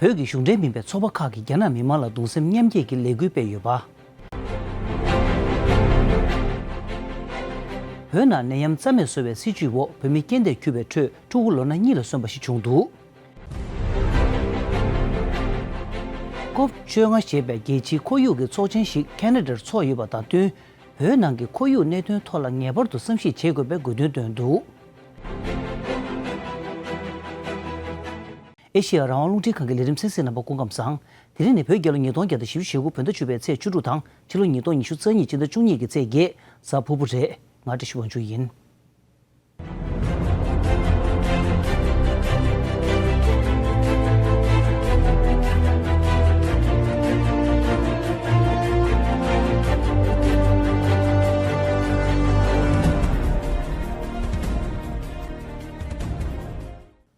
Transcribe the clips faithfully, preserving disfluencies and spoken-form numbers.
བོད་ཀྱི་གཞུང་འབྲེལ་མིན་པའི་ཚོགས་པ་ཁག་གིས་རྒྱ་ནག་མི་མང་ལ་གདུང་སེམས་མཉམ་སྐྱེད་ཀྱི་ལས་འགུལ་སྤེལ་ཡོད་པ། བོད་ནང་ནད་ཡམས་རྩ་མེད་བཟོ་བའི་སྲིད་བྱུས་འོག་བོད་མི་རྐྱེན་འདས་གྱུར་པའི་ཁྲོད་ཕྲུ་གུ་ལོ་ན་གཉིས་ལ་སོན་པ་ཞིག་བྱུང་འདུག། ཀོབ་བཅོ་ལྔ་ཞེས་པའི་རྒྱལ་སྤྱིའི་ཁོར་ཡུག་གི་ཚོགས་ཆེན་ཞིག་ཁེ་ན་ཌར་འཚོགས་ཡོད་པ་དང་བསྟུན། བོད་ནང་གི་ཁོར་ཡུག་གནད་དོན་ཐོག་ལ་ངེས་པར་དུ་བསམ་གཞིག་བྱེད་དགོས་པའི་དགོས་འདུན་བཏོན་འདུག། ཨེ་ཤེ་ཡ་རང་དབང་རླུང་འཕྲིན་ཁང་གི་ལས་རིམ་གསན་གཟིགས་གནང་བར་སྐུ་ཁམས་བཟང་། དེ་རིང་ནི་བོད་རྒྱལ་ལོ་ཉིས་སྟོང་བརྒྱ་དང་བཞི་བཅུ་ཞེ་དགུ་བོད་ཟླ་བཅུ་པའི་ཚེས་བཅུ་དྲུག་དང་ཕྱི་ལོ་ཉིས་སྟོང་ཉི་ཤུ་རྩ་གཉིས་སྤྱི་ཟླ་བཅུ་གཉིས་ཀྱི་ཚེས་བརྒྱད་གཟའ་ཕུར་བུ་རེད། ང་བཀྲ་ཤིས་དབང་ཕྱུག་ཡིན།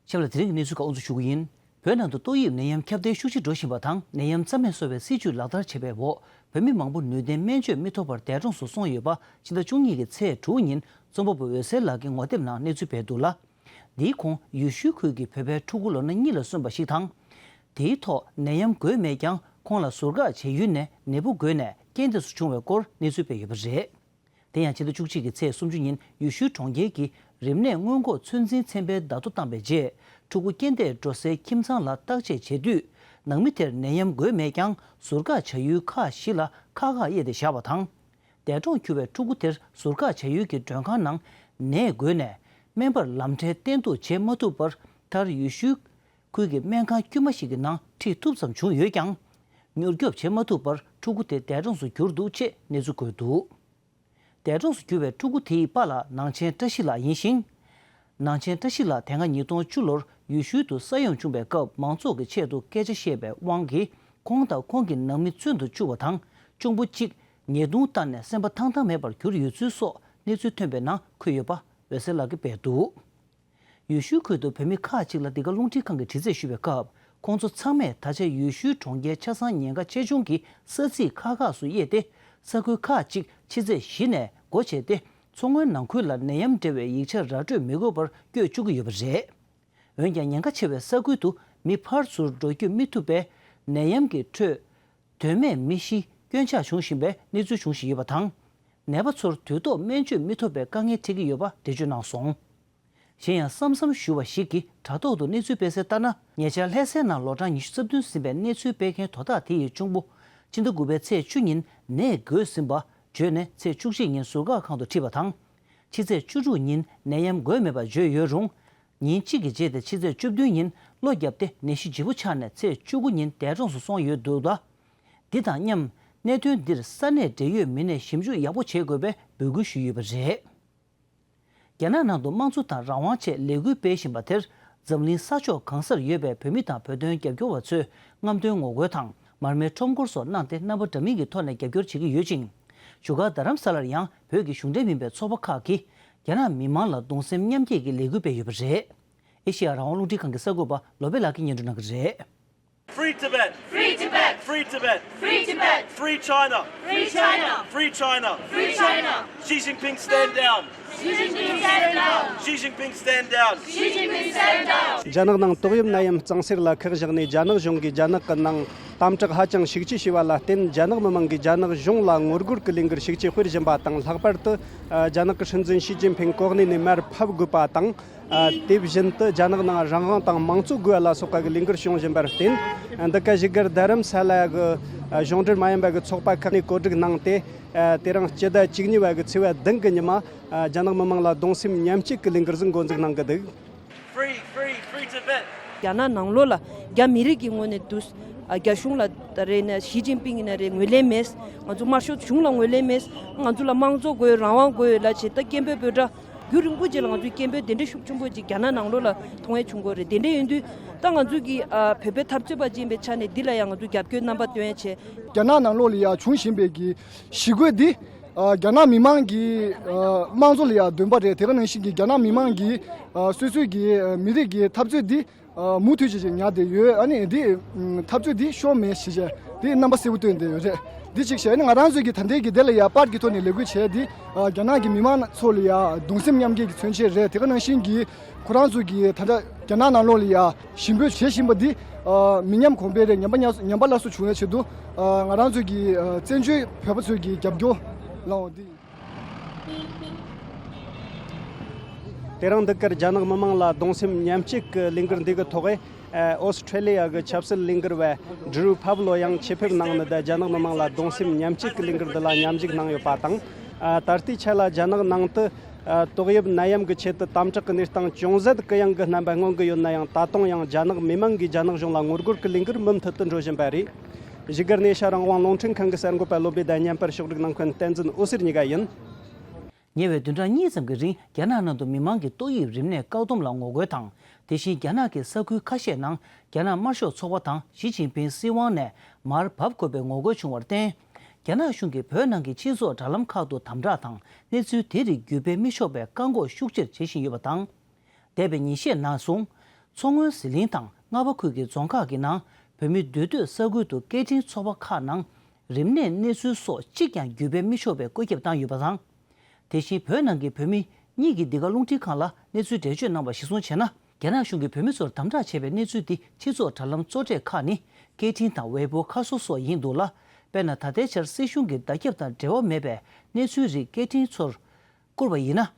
ཆབས་ལ་དེ་རིང་གི་གནས་ཚུལ་ཁག་དབུ་འཛུགས་ཞུ་གི་ཡིན། བོད་ནང་དུ་ཏོག་དབྱིབས་ནད་ཡམས་ཁྱབ་གདལ་ཤུགས་ཆེ་འགྲོ་བཞིན་པ་དང་ནད་ཡམས་རྩ་མེད་བཟོ་བའི་སྲིད་བྱུས་ལག་བསྟར་བྱེད་པའི་འོག་བོད་མི་མང་པོ་ནུས་ལྡན་སྨན་བཅོས་མི་ཐོབ་པར་འདས་གྲོངས་སུ་སོང་ཡོད་པ་ཕྱི་ཟླ་བཅུ་གཉིས་ཀྱི་ཚེས་དྲུག་ཉིན་རྩོམ་པ་པོ་འོད་ཟེར་ལགས་ཀྱིས་ངོ་དེབ་ནང་གནས་ཚུལ་སྤེལ་འདུག་ལ། འདིའི་གོང་ཡུལ་ཤུལ་ཁུལ་གྱི་བོད་པའི་ཕྲུ་གུ་ལོ་ན་གཉིས་ལ་སོན་པ་ཞིག་དང་། དེའི་ཐོག་ནད་ཡམས་འགོས་མེད་ཀྱང་ཁོང་ལ་ཟུར་བཀག་བྱས་ཡུལ་ནས་ནད་འབུ་འགོས་ནས་རྐྱེན་འདས་སུ་བྱུང་བའི་སྐོར་གནས་ཚུལ་སྤེལ་ཡོད་པ་རེད། དེ་ཡང་ཕྱི་ཟླ་བཅུ་གཅིག་གི་ཚེས་སུམ་ཅུ་ཉིན་ཡུལ་ཤུལ་གྲོང་ཁྱེར་གྱི་རིམས་ནད་སྔོན་འགོག་ཚོད་འཛིན་ཚན་པས་བརྡ་ཐོ་བཏང་བའི་རྗེས་ཕྲུ་གུ་རྐྱེན་འདས་འགྲོ་སའི་ཁྱིམ་ཚང་ལ་བརྟག་དཔྱད་བྱེད་དུས་ནང་མི་དེར་ནད་ཡམས་འགོས་མེད་ཀྱང་ཟུར་བཀག་བྱ་ཡུལ་ཁག་བཞི་ལ་ཁག་ཁག་དབྱེ་སྟེ་བཞག་པ་དང་། འདས་གྲོངས་གྱུར་བའི་ཕྲུ་གུ་དེར་ཟུར་བཀག་བྱ་ཡུལ་གྱི་མགྲོན་ཁང་ནང་ནད་འགོས་ནས་སྨན་པར་ལམ་འཕྲལ་བསྟེན་གཏུག་བྱེད་མ་ཐུབ་པར་མཐར་ཡུལ་ཤུལ་ཁུལ་གྱི་སྨན་ཁང་དཀྱུས་མ་ཞིག་གི་ནང་ཁྲིད་ཐུབ་ཙམ་བྱུང་ཡོད་ཀྱང་། མྱུར་སྐྱོབ་བྱེད་མ་ཐུབ་པར་ཕྲུ་གུ་དེ་འདས་གྲོངས་སུ་གྱུར་འདུག་ཅེས་གནས་ཚུལ་འགོད་འདུག། འདས་གྲོངས་སུ་གྱུར་བའི་ཕྲུ་གུ་དེའི་པཱ་ལགས་ནང་ཆེན་བཀྲ་ཤིས་ལགས་ཡིན་ཞིང་། ནང་ཆེན་བཀྲ་ཤིས་ལགས་དེ་སྔ་ཉིས་སྟོང་བཅུ་ལོར་ཡུལ་ཤུལ་དུ་ས་ཡོམ་བྱུང་བའི་སྐབས་མང་ཚོགས་ཀྱི་ཆེད་དུ་སྐད་ཆ་བཤད་པའི་དབང་གིས་ཁོང་དང་ཁོང་གི་ནང་མི་བཙོན་དུ་བཅུག་པ་དང་གཅུང་པོ་གཅིག་ཉེས་རྡུང་བཏང་ནས་སེམས་པ་ཐང་ཐང་མེད་པར་གྱུར་ཡོད་ཚུལ་སོགས་གནས་ཚུལ་ཐོན་པའི་ནང་འཁོད་ཡོད་པ་འོད་ཟེར་ལགས་ཀྱིས་སྤེལ་འདུག། ཡུལ་ཤུལ་ཁུལ་དུ་བོད་མི་ཁག་ཅིག་ལ་འདི་ག་རླུང་འཕྲིན་ཁང་གིས་དྲི་རྩད་ཞུས་པའི་སྐབས་ཁོང་ཚོ་ཚང་མས་ད་ཆ་ཡུལ་ཤུལ་གྲོང་ཁྱེར་ཆ་ཚང་ཉེན་ཁ་ཆེ་ཆུང་གི་ས་ཚིགས་ཁག་ཁག་སུ་དབྱེ་སྟེ་ས་ཁུལ་ཁག་ཅིག་ཕྱི་ཚེས་བཞི་ནས་སྒོ་ཕྱེ་སྟེ་མཚོ་སྔོན་ནང་ཁུལ་ལ་ནད་ཡམས་འབྲེལ་བའི་ཡིག་ཆ་ར་སྤྲོད་མི་དགོས་པར་བསྐྱོད་བཅུག་གི་ཡོད་པ་རེད། འོན་ཀྱང་ཉེན་ཁ་ཆེ་བའི་ས་ཁུལ་དུ་མི་ཕར་ཚུར་འགྲོ་སྐྱོད་མི་ཐུབ་པས་ནད་ཡམས་ཀྱི་ཁྲོད་དོན་མེད་མི་ཤི་སྐྱོན་ཆག་བྱུང་བཞིན་པའི་གནས་ཚུལ་བྱུང་བཞིན་ཡོད་པ་དང་། ནད་པ་ཚོར་དུས་ཐོག་སྨན་བཅོས་མི་ཐུབ་པའི་དཀའ་ངལ་འཕྲད་ཀྱི་ཡོད་པ་འགྲེལ་བརྗོད་གནང་སོང་། གཞན་ཡང་བསམ་བསམ་ཞུ་བ་ཞིག་གིས་དྲ་ཐོག་ཏུ་གནས་ཚུལ་སྤེལ་གསལ་ལྟར་ན། ཉེ་ཆར་ལྷ་སའི་ནང་ལོ་གྲངས་ཉི་ཤུ་རྩ་བདུན་ཟིན་པའི་གནས་ཚུལ་སྤེལ་མཁན་དོ་བདག་དེ་ཡི་གཅུང་པོ་ཕྱི་ཟླ་དགུ་པའི་ཚེས་བཅུ་ཉིན་ནད་འགོས་ཟིན་པ་བརྗོད་ནས་ཚེས་བཅུ་གཅིག་ཉིན་ཟུར་བཀག་ཁང་དུ་ཁྲིད་པ་དང་། ཕྱི་ཚེས་བཅུ་དྲུག་ཉིན་ནད་ཡམས་འགོས་མེད་པ་བརྗོད་ཡོད་རུང་། ཉིན་གཅིག་གི་རྗེས་ཏེ་ཕྱི་ཚེས་བཅུ་བདུན་ཉིན་གློ་བརྒྱབ་སྟེ་ནད་གཞི་ལྗིད་པོ་ཆགས་ནས་ཚེས་བཅུ་དགུ་ཉིན་འདས་གྲོངས་སུ་སོང་ཡོད་འདུག་ལ། འདི་དང་མཉམ་གནད་དོན་འདིར་ས་གནས་འབྲེལ་ཡོད་མི་སྣས་ཞིབ་འཇུག་ཡག་པོ་བྱེད་དགོས་པའི་འབོད་སྐུལ་ཞུས་ཡོད་པ་རེད། རྒྱ་ནག་ནང་དུ་དམངས་གཙོ་དང་རང་དབང་ཆེད་ལས་འགུལ་སྤེལ་བཞིན་པ་དེར་འཛམ་གླིང་ས་ཕྱོགས་གང་སར་ཡོད་པའི་བོད་མི་དང་བོད་དོན་རྒྱབ་སྐྱོར་བ་ཚོས་རྔམ་སྟོན་ངོ་རྒོལ་དང་མར་མེ་ཁྲོམ་སྐོར་སོགས་གནང་སྟེ་རྣམ་པ་འདྲ་མིན་གྱི་ཐོག་ནས་རྒྱབ་སྐྱོར་བྱེད་ཀྱི་ཡོད་ཅིང་། བཞུགས་སྒར་རྡ་རམ་ས་ལར་ཡང་བོད་ཀྱི་གཞུང་འབྲེལ་མིན་པའི་ཚོགས་པ་ཁག་གིས་རྒྱ་ནག་མི་མང་ལ་གདུང་སེམས་མཉམ་སྐྱེད་ཀྱི་ལས་འགུལ་སྤེལ་ཡོད་པ་རེད། ཨེ་ཤེ་ཡ་རང་དབང་རླུང་འཕྲིན་ཁང་གི་གསར་འགོད་པ་བློ་བྷེ་ལགས་ཀྱིས་སྙན་སྒྲོན་གནང་གི་རེད། Free Tibet! Free Tibet! Free Tibet! Free Tibet! Free China! Free China! Free China! Free China! Xi Jinping stand down! Xi Jinping stand down! Xi Jinping stand down! Xi Jinping stand down! རྒྱ་ནག་ནང་ཏོག་དབྱིབས་ནད་ཡམས་གཙང་སེལ་ལ་ཁག་བཞག་ནས་རྒྱ་ནག་གཞུང་གིས་རྒྱ་ནག་གི་ནང་དམ་དྲག་ཧ་ཅང་ཤུགས་ཆེ་བྱས་པ་ལ་བརྟེན། རྒྱ་ནག་མི་མང་གིས་རྒྱ་ནག་གཞུང་ལ་ངོ་རྒོལ་གྱི་ལས་འགུལ་ཤུགས་ཆེ་སྤེལ་བཞིན་པ་དང་། ལྷག་པར་དུ་རྒྱ་ནག་གི་སྲིད་འཛིན་ཞི་ཅིན་ཕིང་གོ་གནས་ནས་མར་ཕབ་དགོས་པ་དང་། ཨ། དེ་བཞིན་དུ་རྒྱ་ནག་ནང་རང་དབང་དང་དམངས་གཙོ་དགོས་པ་ལ་སོགས་པ་གི་ལས་འགུལ་བྱུང་བཞིན་པར་བརྟེན། འདི་ག་བཞུགས་སྒར་རྡ་རམ་ས་ལ་གི་གཞུང་འབྲེལ་མ་ཡིན་པ་གི་ཚོགས་པ་ཁག་ནས་གོ་སྒྲིག་གནང་སྟེ། དེ་རིང་སྤྱི་ཟླ་བཅུ་གཉིས་པ་གི་ཚེས་པ་བདུན་གི་ཉི་མ་རྒྱ་ནག་མི་མང་ལ་གདུང་སེམས་མཉམ་སྐྱེད་ཀྱི་ལས་འགུལ་ཟིག་འགོ་འཛུགས་གནང་གི་འདུག། Free, free, free Tibet! རྒྱ་ནག་ནང་ལོགས་ལ་རྒྱ་མི་རིགས་ཀྱི་ངོས་ནས་འདུག། རྒྱ་གཞུང་ལ་རེད་ན་ཞི་ཅིན་ཕིང་ཡིན་ན་རེད་ངོས་ལེན་མེད། ང་ཚོ་དམར་ཤོག་གཞུང་ལ་ངོས་ལེན་མེད། ང་ཚོ་ལ་དམངས་གཙོ་དགོས་རང་དབང་དགོས་ལ་བྱེད་ད་སྐད་འབོད་འབོད་འདྲ། རྒྱུན་རིང་པོ་རྗེས་ལ་ང་ཚོའི་སྐད་འབོད་དེ་འདྲའི་ཤུགས་ཆེན་པོ་ཅིག་རྒྱ་ནག་ནང་ལོགས་ལ་མཐོང་ཡས་བྱུང་གི་རེད། དེ་འདྲ་ཡིན་དུས་ད་ང་ཚོ་གི་ཨ་བོད་པའི་འཐབ་རྩོད་པ་ཅིག་ཡིན་པའི་ཆ་ནས་འདི་ལ་ཡང་ང་ཚོ་རྒྱབ་སྐྱོར་རྣམ་པ་སྟོན་ཡས་བྱས། རྒྱ་ནག་ནང་ལོགས་ལ་ཡང་བྱུང་བཞིན་པའི་གི་ཞི་རྒོལ་འདི་ཨ་རྒྱ་ནག་མི་མང་གི་ཨ་དམངས་གཙོ་ལ་ཡང་འདུན་པ་རེད། དེ་ག་ནང་བཞིན་གྱི་རྒྱ་ནག་མི་མང་གི་ཨ་སོ་སོའི་གི་ཨ་མི་རིགས་ཀྱི་འཐབ་རྩོད་འདི་ཨ་མུ་མཐུད་ཅིག་ཅིག་ཉར་བསྡད་ཡོད། ཨ་ནི་འདི་ཨ་འཐབ་རྩོད་འདི་ཤོར་མེད་ཞེས་བྱས་འདི་རྣམ་པ་གསལ་པོ་སྟོན་བསྡད་ཡོད་རེད། འདི་གཅིག་བྱས། ཨ་ནི་ང་རང་ཚོའི་གི་ད་ལྟའི་གི་དེ་ལ་ཡང་པར་གྱི་ཐོག་ནས་ལས་འགུལ་བྱས་འདི་ཨ་རྒྱ་ནག་གི་མི་མང་ཚོ་ལ་ཡང་གདུང་སེམས་མཉམ་སྐྱེད་ཀྱི་མཚོན་བྱེད་རེད། དེ་ག་ནང་བཞིན་གྱི་ཁོ་རང་ཚོ་གི་ད་ལྟ་ རྒྱ་ནག་ནང་ལོགས་ལ་ཡ་ཞི་རྒོལ་བྱེད་བཞིན་པ་འདི་ཨ་མི་ཉམས་གོང་འཕེལ་རེད། ཉམས་པ་ཉམས་ཉམས་པ་སླར་གསོ་བྱུང་བའི་ཆེད་དུ་ཨ་ང་རང་ཚོའི་གི་ཨ་བཙན་བྱོལ་བོད་པ་ཚོའི་གི་རྒྱབ་སྐྱོར་གནང་བ་འདི་ཡིན། དེ་རིང་འདི་གར་རྒྱ་ནག་མི་མང་ལ་གདུང་སེམས་མཉམ་སྐྱེད་ཀྱི་ལས་འགུལ་འདི་གི་ཐོག་ཨེ་ཨོ་སི་ཁྲེ་ལི་ཡ་གི་ཆབ་སྲིད་ལས་འགུལ་བ་ཌྲུ་ཕབ་ལོ་ཡང་ཆེད་ཕེབས་གནང་ནས་ད་རྒྱ་ནག་མི་མང་ལ་གདུང་སེམས་མཉམ་སྐྱེད་ཀྱི་ལས་འགུལ་འདི་ལ་མཉམ་ཞུགས་གནང་ཡོད་པ་དང་། ཨ་ད་ལྟའི་ཆ་ལ་རྒྱ་ནག་ནང་དུ་ཨ་ཏོག་དབྱིབས་ནད་ཡམས་ཀྱི་ཆེད་དུ་དམ་དྲག་གི་གནས་སྟངས་ཅུང་ཟད་གུ་ཡངས་ཀྱི་རྣམ་པ་མངོན་གྱི་ཡོད་ན་ཡང་། ད་དུང་ཡང་རྒྱ་ནག་མི་མང་གིས་རྒྱ་ནག་གཞུང་ལ་ངོ་རྒོལ་གྱི་ལས་འགུལ་མུ་མཐུད་དུ་འགྲོ་བཞིན་པ་རེད། བཞུགས་སྒར་ནས་ཨེ་ཤ་རང་དབང་རླུང་འཕྲིན་ཁང་གི་གསར་འགོད་པ་བློ་བྷེ་དང་མཉམ་པར་ཕྱོགས་སྒྲིག་གནང་མཁན་བསྟན་འཛིན་འོད་ཟེར་གཉིས་ཀ་ཡིན། ཉེ་བའི་བདུན་ཕྲག་གཉིས་ཙམ་གྱི་རིང་རྒྱ་ནག་ནང་དུ་མི་མང་གིས་ཏོག་དབྱིབས་རིམས་ནད་བཀག་སྡོམ་ལ་ངོ་རྒོལ་དང་། དེ་བཞིན་རྒྱ་ནག་གི་ས་ཁུལ་ཁ་ཤས་ནང་རྒྱ་ནག་དམར་ཤོག་ཚོགས་པ་དང་ཞི་ཅིན་ཕིང་སྲིད་དབང་ནས་མར་བབས་དགོས་པའི་ངོ་རྒོལ་བྱུང་བར་བརྟེན། རྒྱ་ནག་གཞུང་གིས་བོད་ནང་གི་སྤྱི་ཚོགས་དྲ་ལམ་ཁག་ཏུ་དམ་དྲག་དང་གནས་ཚུལ་དེ་རིགས་བརྒྱུད་སྤེལ་མི་ཆོག་པའི་བཀག་འགོག་ཤུགས་ཆེར་བྱེད་བཞིན་ཡོད་པ་དང་། འདས་པའི་ཉིན་ཤས་ནང་སོང་། མཚོ་སྔོན་ཟི་ལིང་དང་རྔ་བ་ཁུལ་གྱི་རྫོང་ཁག་གི་ནང་བོད་མི་སྡོད་སྡོད་ས་ཁུལ་དུ་སྐད་འཕྲིན་ཚོགས་པ་ཁག་ནང་རིམས་ནད་གནས་ཚུལ་སོགས་གཅིག་ཀྱང་བརྒྱུད་སྤེལ་མི་ཆོག་པའི་བཀོད་ཁྱབ་བཏང་ཡོད་པ་དང་། དེ་བཞིན་བོད་ནང་གི་བོད་མི་གཉིས་ཀྱིས་འདི་ག་རླུང་འཕྲིན་ཁང་ལ་གནས་ཚུལ་འགྲེལ་བརྗོད་གནང་བ་གཞིར་བཟུང་བྱས་ན། རྒྱ་ནག་གཞུང་གིས་བོད་མི་ཚོར་དམ་དྲག་བྱས་པའི་གནས་ཚུལ་འདི་སྤྱི་ཚོགས་དྲ་ལམ་གཙོ་གྲས་ཁག་ནི་སྐད་འཕྲིན་དང་ཝེ་པོ་ཁ་སོ་སོགས་ཡིན་འདུག་ལ། དཔེར་ན་ད་ལྟའི་ཆར་སྲིད་གཞུང་གི་བརྡ་ཁྱབ་དང་འབྲེལ་བ་མེད་པའི་གནས་ཚུལ་རིགས་སྐད་འཕྲིན་ཚོར་བསྐུར་བ་ཡིན་ན།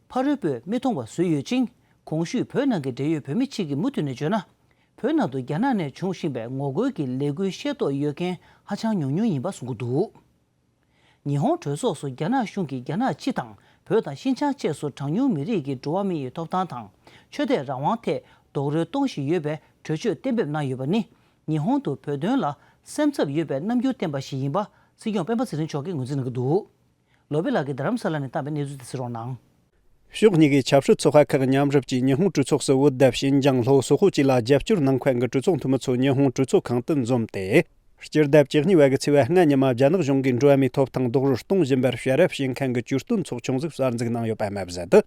ཕ་རོལ་པོས་མི་མཐོང་བ་བཟོས་ཡོད་ཅིང་། གོང་ཞུས་བོད་ནང་གི་འབྲེལ་ཡོད་བོད་མི་གཅིག་གིས་མུ་མཐུད་ནས་བརྗོད་ན། བོད་ནང་དུ་རྒྱ་ནག་ནས་བྱུང་བཞིན་པའི་ངོ་རྒོལ་གྱི་ལས་འགུལ་ཤེས་རྟོགས་ཡོད་མཁན་ཧ་ཅང་ཉུང་ཉུང་ཡིན་པ་གསུང་གི་འདུག་ཉི་ཧོང་གྲོས་ཚོགས་སུ་རྒྱ་ནག་གཞུང་གིས་རྒྱ་ནག་སྤྱི་དང་བོད་དང་ཤིན་ཅང་བཅས་སུ་གྲངས་ཉུང་མི་རིགས་ཀྱི་འགྲོ་བ་མིའི་ཐོབ་ཐང་དང་ཆོས་དད་རང་དབང་ཐད་རྡོག་རོལ་གཏོང་བཞིན་ཡོད་པའི་གྲོས་ཆོད་གཏན་འབེབས་གནང་ཡོད་པ་ནི། ཉི་ཧོང་དུ་བོད་དོན་ལ་སེམས་འཚབ་ཡོད་པའི་རྣམ་འགྱུར་བསྟན་པ་ཞིག་ཡིན་པ་སྲིད་སྐྱོང་སྤེན་པ་ཚེ་རིང་མཆོག་གིས་ངོས་འཛིན་གནང་གི་འདུག་བློ་བྷེ་ལགས་ཀྱིས་རྡ་རམ་ས་ལ་ནས་བཏང་བའི་གནས་ཚུལ་དེ་གསན་རོགས་གནང་། ཕྱོགས་གཉིས་ཀྱི་ཆབ་སྲིད་ཚོགས་པ་ཁག་མཉམ་རུབ་ཀྱིས་ཉི་ཧོང་གྲོས་ཚོགས་སུ་བོད་དང་ཞིན་ཅང་ལྷོ་སོག་པོ་བཅས་ལ་རྒྱབ་སྐྱོར་གནང་མཁན་གྱི་གྲོས་ཚོགས་འཐུས་མི་ཚོ་ཉི་ཧོང་གྲོས་ཚོགས་ཁང་དུ་འཛོམས་ཏེ། སྤྱི་ཟླ་བཅུ་གཉིས་པ་གི་ཚེས་པ་ལྔ་ཉིན་མ་རྒྱ་ནག་གཞུང་གིས་འགྲོ་བ་མིའི་ཐོབ་ཐང་རྡོག་རོལ་གཏོང་བཞིན་པར་ཞལ་རས་ཕྱེ་མཁན་གྱི་གྱོད་སྟོན་ཚོགས་ཆུང་ཟིག་གསར་འཛུགས་གནང་ཡོད་པ་མ་ཟད།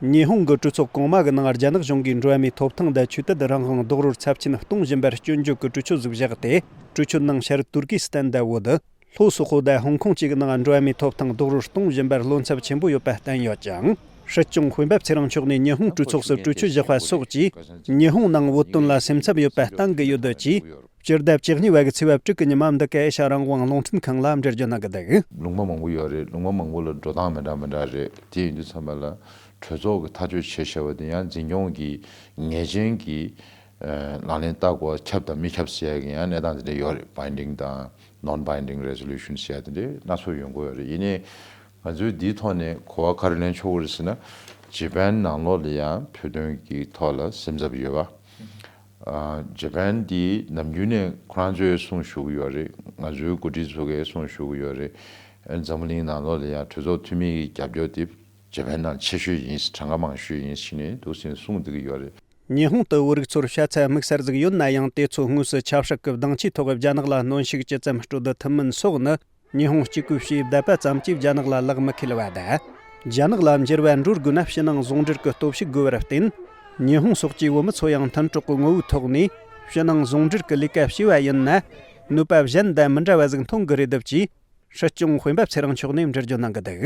ཉི་ཧོང་གི་གྲོས་ཚོགས་གོང་མ་གི་ནང་རྒྱ་ནག་གཞུང་གིས་འགྲོ་བ་མིའི་ཐོབ་ཐང་དང་ཆོས་དད་རང་དབང་རྡོག་རོལ་ཚབས་ཆེན་གཏོང་བཞིན་པར་སྐྱོན་བརྗོད་ཀྱི་གྲོས་ཆོད་ཟིག་བཞག་སྟེ། གྲོས་ཆོད་ནང་ཤར་ཏུར་ཀི་སི་ཐན་དང་བོད། ལྷོ་སོག་པོ་དང་ཧོང་ཀོང་བཅས་ཀྱི་ནང་འགྲོ་བ་མིའི་ཐོབ་ཐང་རྡོག་རོལ་གཏོང་བཞིན་པར་བློ་འཚབ་ཆེན་པོ་ཡོད་པ་བསྟན་ཡོད་ཅིང་། སྲིད་སྐྱོང་དཔོན་པོ་ཚེ་རིང་མཆོག་ནས་ཉི་ཧོང་གྲོས་ཚོགས་སུ་གྲོས་ཆོད་བཞག་པ་སོགས་ཀྱིས་ཉི་ཧོང་ནང་བོད་དོན་ལ་སེམས་འཚབ་ཡོད་པ་སྟོན་གྱི་ཡོད་ཅེས། སྤྱི་ཟླ་བཅུ་གཉིས་པ་གི་ཚེས་པ་དྲུག་གི་ཉི་མ་འདི་ག་ཨེ་ཤ་རང་དབང་རླུང་འཕྲིན་ཁང་ལ་འགྲེལ་བརྗོད་གནང་གི་འདུག་ལུང་པ་མང་པོ་ཡོད་རེད། ལུང་པ་མང་པོ་ལ་འགྲོ་སྟངས་མི་འདྲ་མི་འདྲ་རེད། དེ་ཡིན་དུས་ཙམ་པ་ལ་གྲོས་ཚོགས་ཀྱི་ཐག་གཅོད་བྱས་བྱས་པ་དེ་ཡང་འཛིན་སྐྱོང་གི་ངེས་ཅན་གྱི་ལག་ལེན་བསྟར་དགོས་པ་ཁྱབ་དང་མི་ཁྱབ་ཟེར་ཡ་གི་ཡང་གནས་སྟངས་དེ་འདྲ་ཡོད་རེད། binding་དང་non-binding resolution་ཟེར་ཡ་དེ་འདྲ་སྣ་ཚོགས་ཡོང་གི་ཡོད་རེད། ཡིན་ནའི་ང་ཚོས་འདིའི་ཐོག་ནས་གོ་བ་ག་རེ་ལེན་ཆོག་གི་རེད་ཟེར་ན། ཇེ་པན་ནང་ལོགས་ལ་ཡང་བོད་དོན་གྱི་ཐོག་ལ་སེམས་འཚབ་ཡོད་པ། ཨ་ཇེ་པན་འདི་ནམ་རྒྱུན་ནས་ཁོ་རང་ཚོས་གསུང་ཞུ་གི་ཡོད་རེད། ང་ཚོའི་འགོ་ཁྲིད་ཚོ་གས་གསུང་ཞུ་གི་ཡོད་རེད། འཛམ་བུ་གླིང་ནང་ལོགས་ལ་ཡང་གྲོས་ཚོགས་འཐུས་མི་གི་རྒྱབ་སྐྱོར་དེ་ཇེ་པན་ནང་ཆེ་ཤོས་ཡིན། གྲངས་ཀ་མང་ཤོས་ཡིན་ཟེར་ནས་འདུག་སེ་གསུངས་བསྡད་ཀྱི་ཡོད་རེད། ཉི་ཧོང་དུ་བོད་རིགས་ཚོར་ཤ་ཚ་དམིགས་བསལ་ཟིག་ཡོད་ན་ཡང་། དེ་ཚོ་དངོས་སུ་ཆབ་སྲིད་ཀྱི་སྡིངས་ཆའི་ཐོག་རྒྱ་ནག་ལ་གནོན་ཤུགས་ཇི་ཙམ་སྤྲོད་ཐུབ་མིན་སོགས་ནི། ཉི་ཧོང་གཅིག་པུའི་ཕྱིའི་བསྡད་པ་ཙམ་གྱིས་རྒྱ་ནག་ལ་ལག་མི་འཁེལ་བ་དང་། རྒྱ་ནག་ལ་འགྱུར་བ་འགྲོ་དགོས་ན་ཕྱི་ནང་ཟུང་འབྲེལ་གྱི་སྟོབས་ཤུགས་དགོས་པར་བརྟེན། ཉི་ཧོང་སོགས་ཀྱི་བོད་མི་ཚོ་ཡང་མཐུན་གྲོགས་ཀྱི་ངོ་བོའི་ཐོག་ནས་ཕྱི་ནང་ཟུང་འབྲེལ་གྱི་ལས་ཀ་བྱས་པ་ཡིན་ན། ནུས་པ་གཞན་དང་མི་འདྲ་བ་ཟིག་འཐོན་གྱི་རེད་འདུག་ཅེས། སྲིད་སྐྱོང་དཔོན་པོ་ཚེ་རིང་མཆོག་ནས་འགྲེལ་བརྗོད་གནང་གི་འདུག་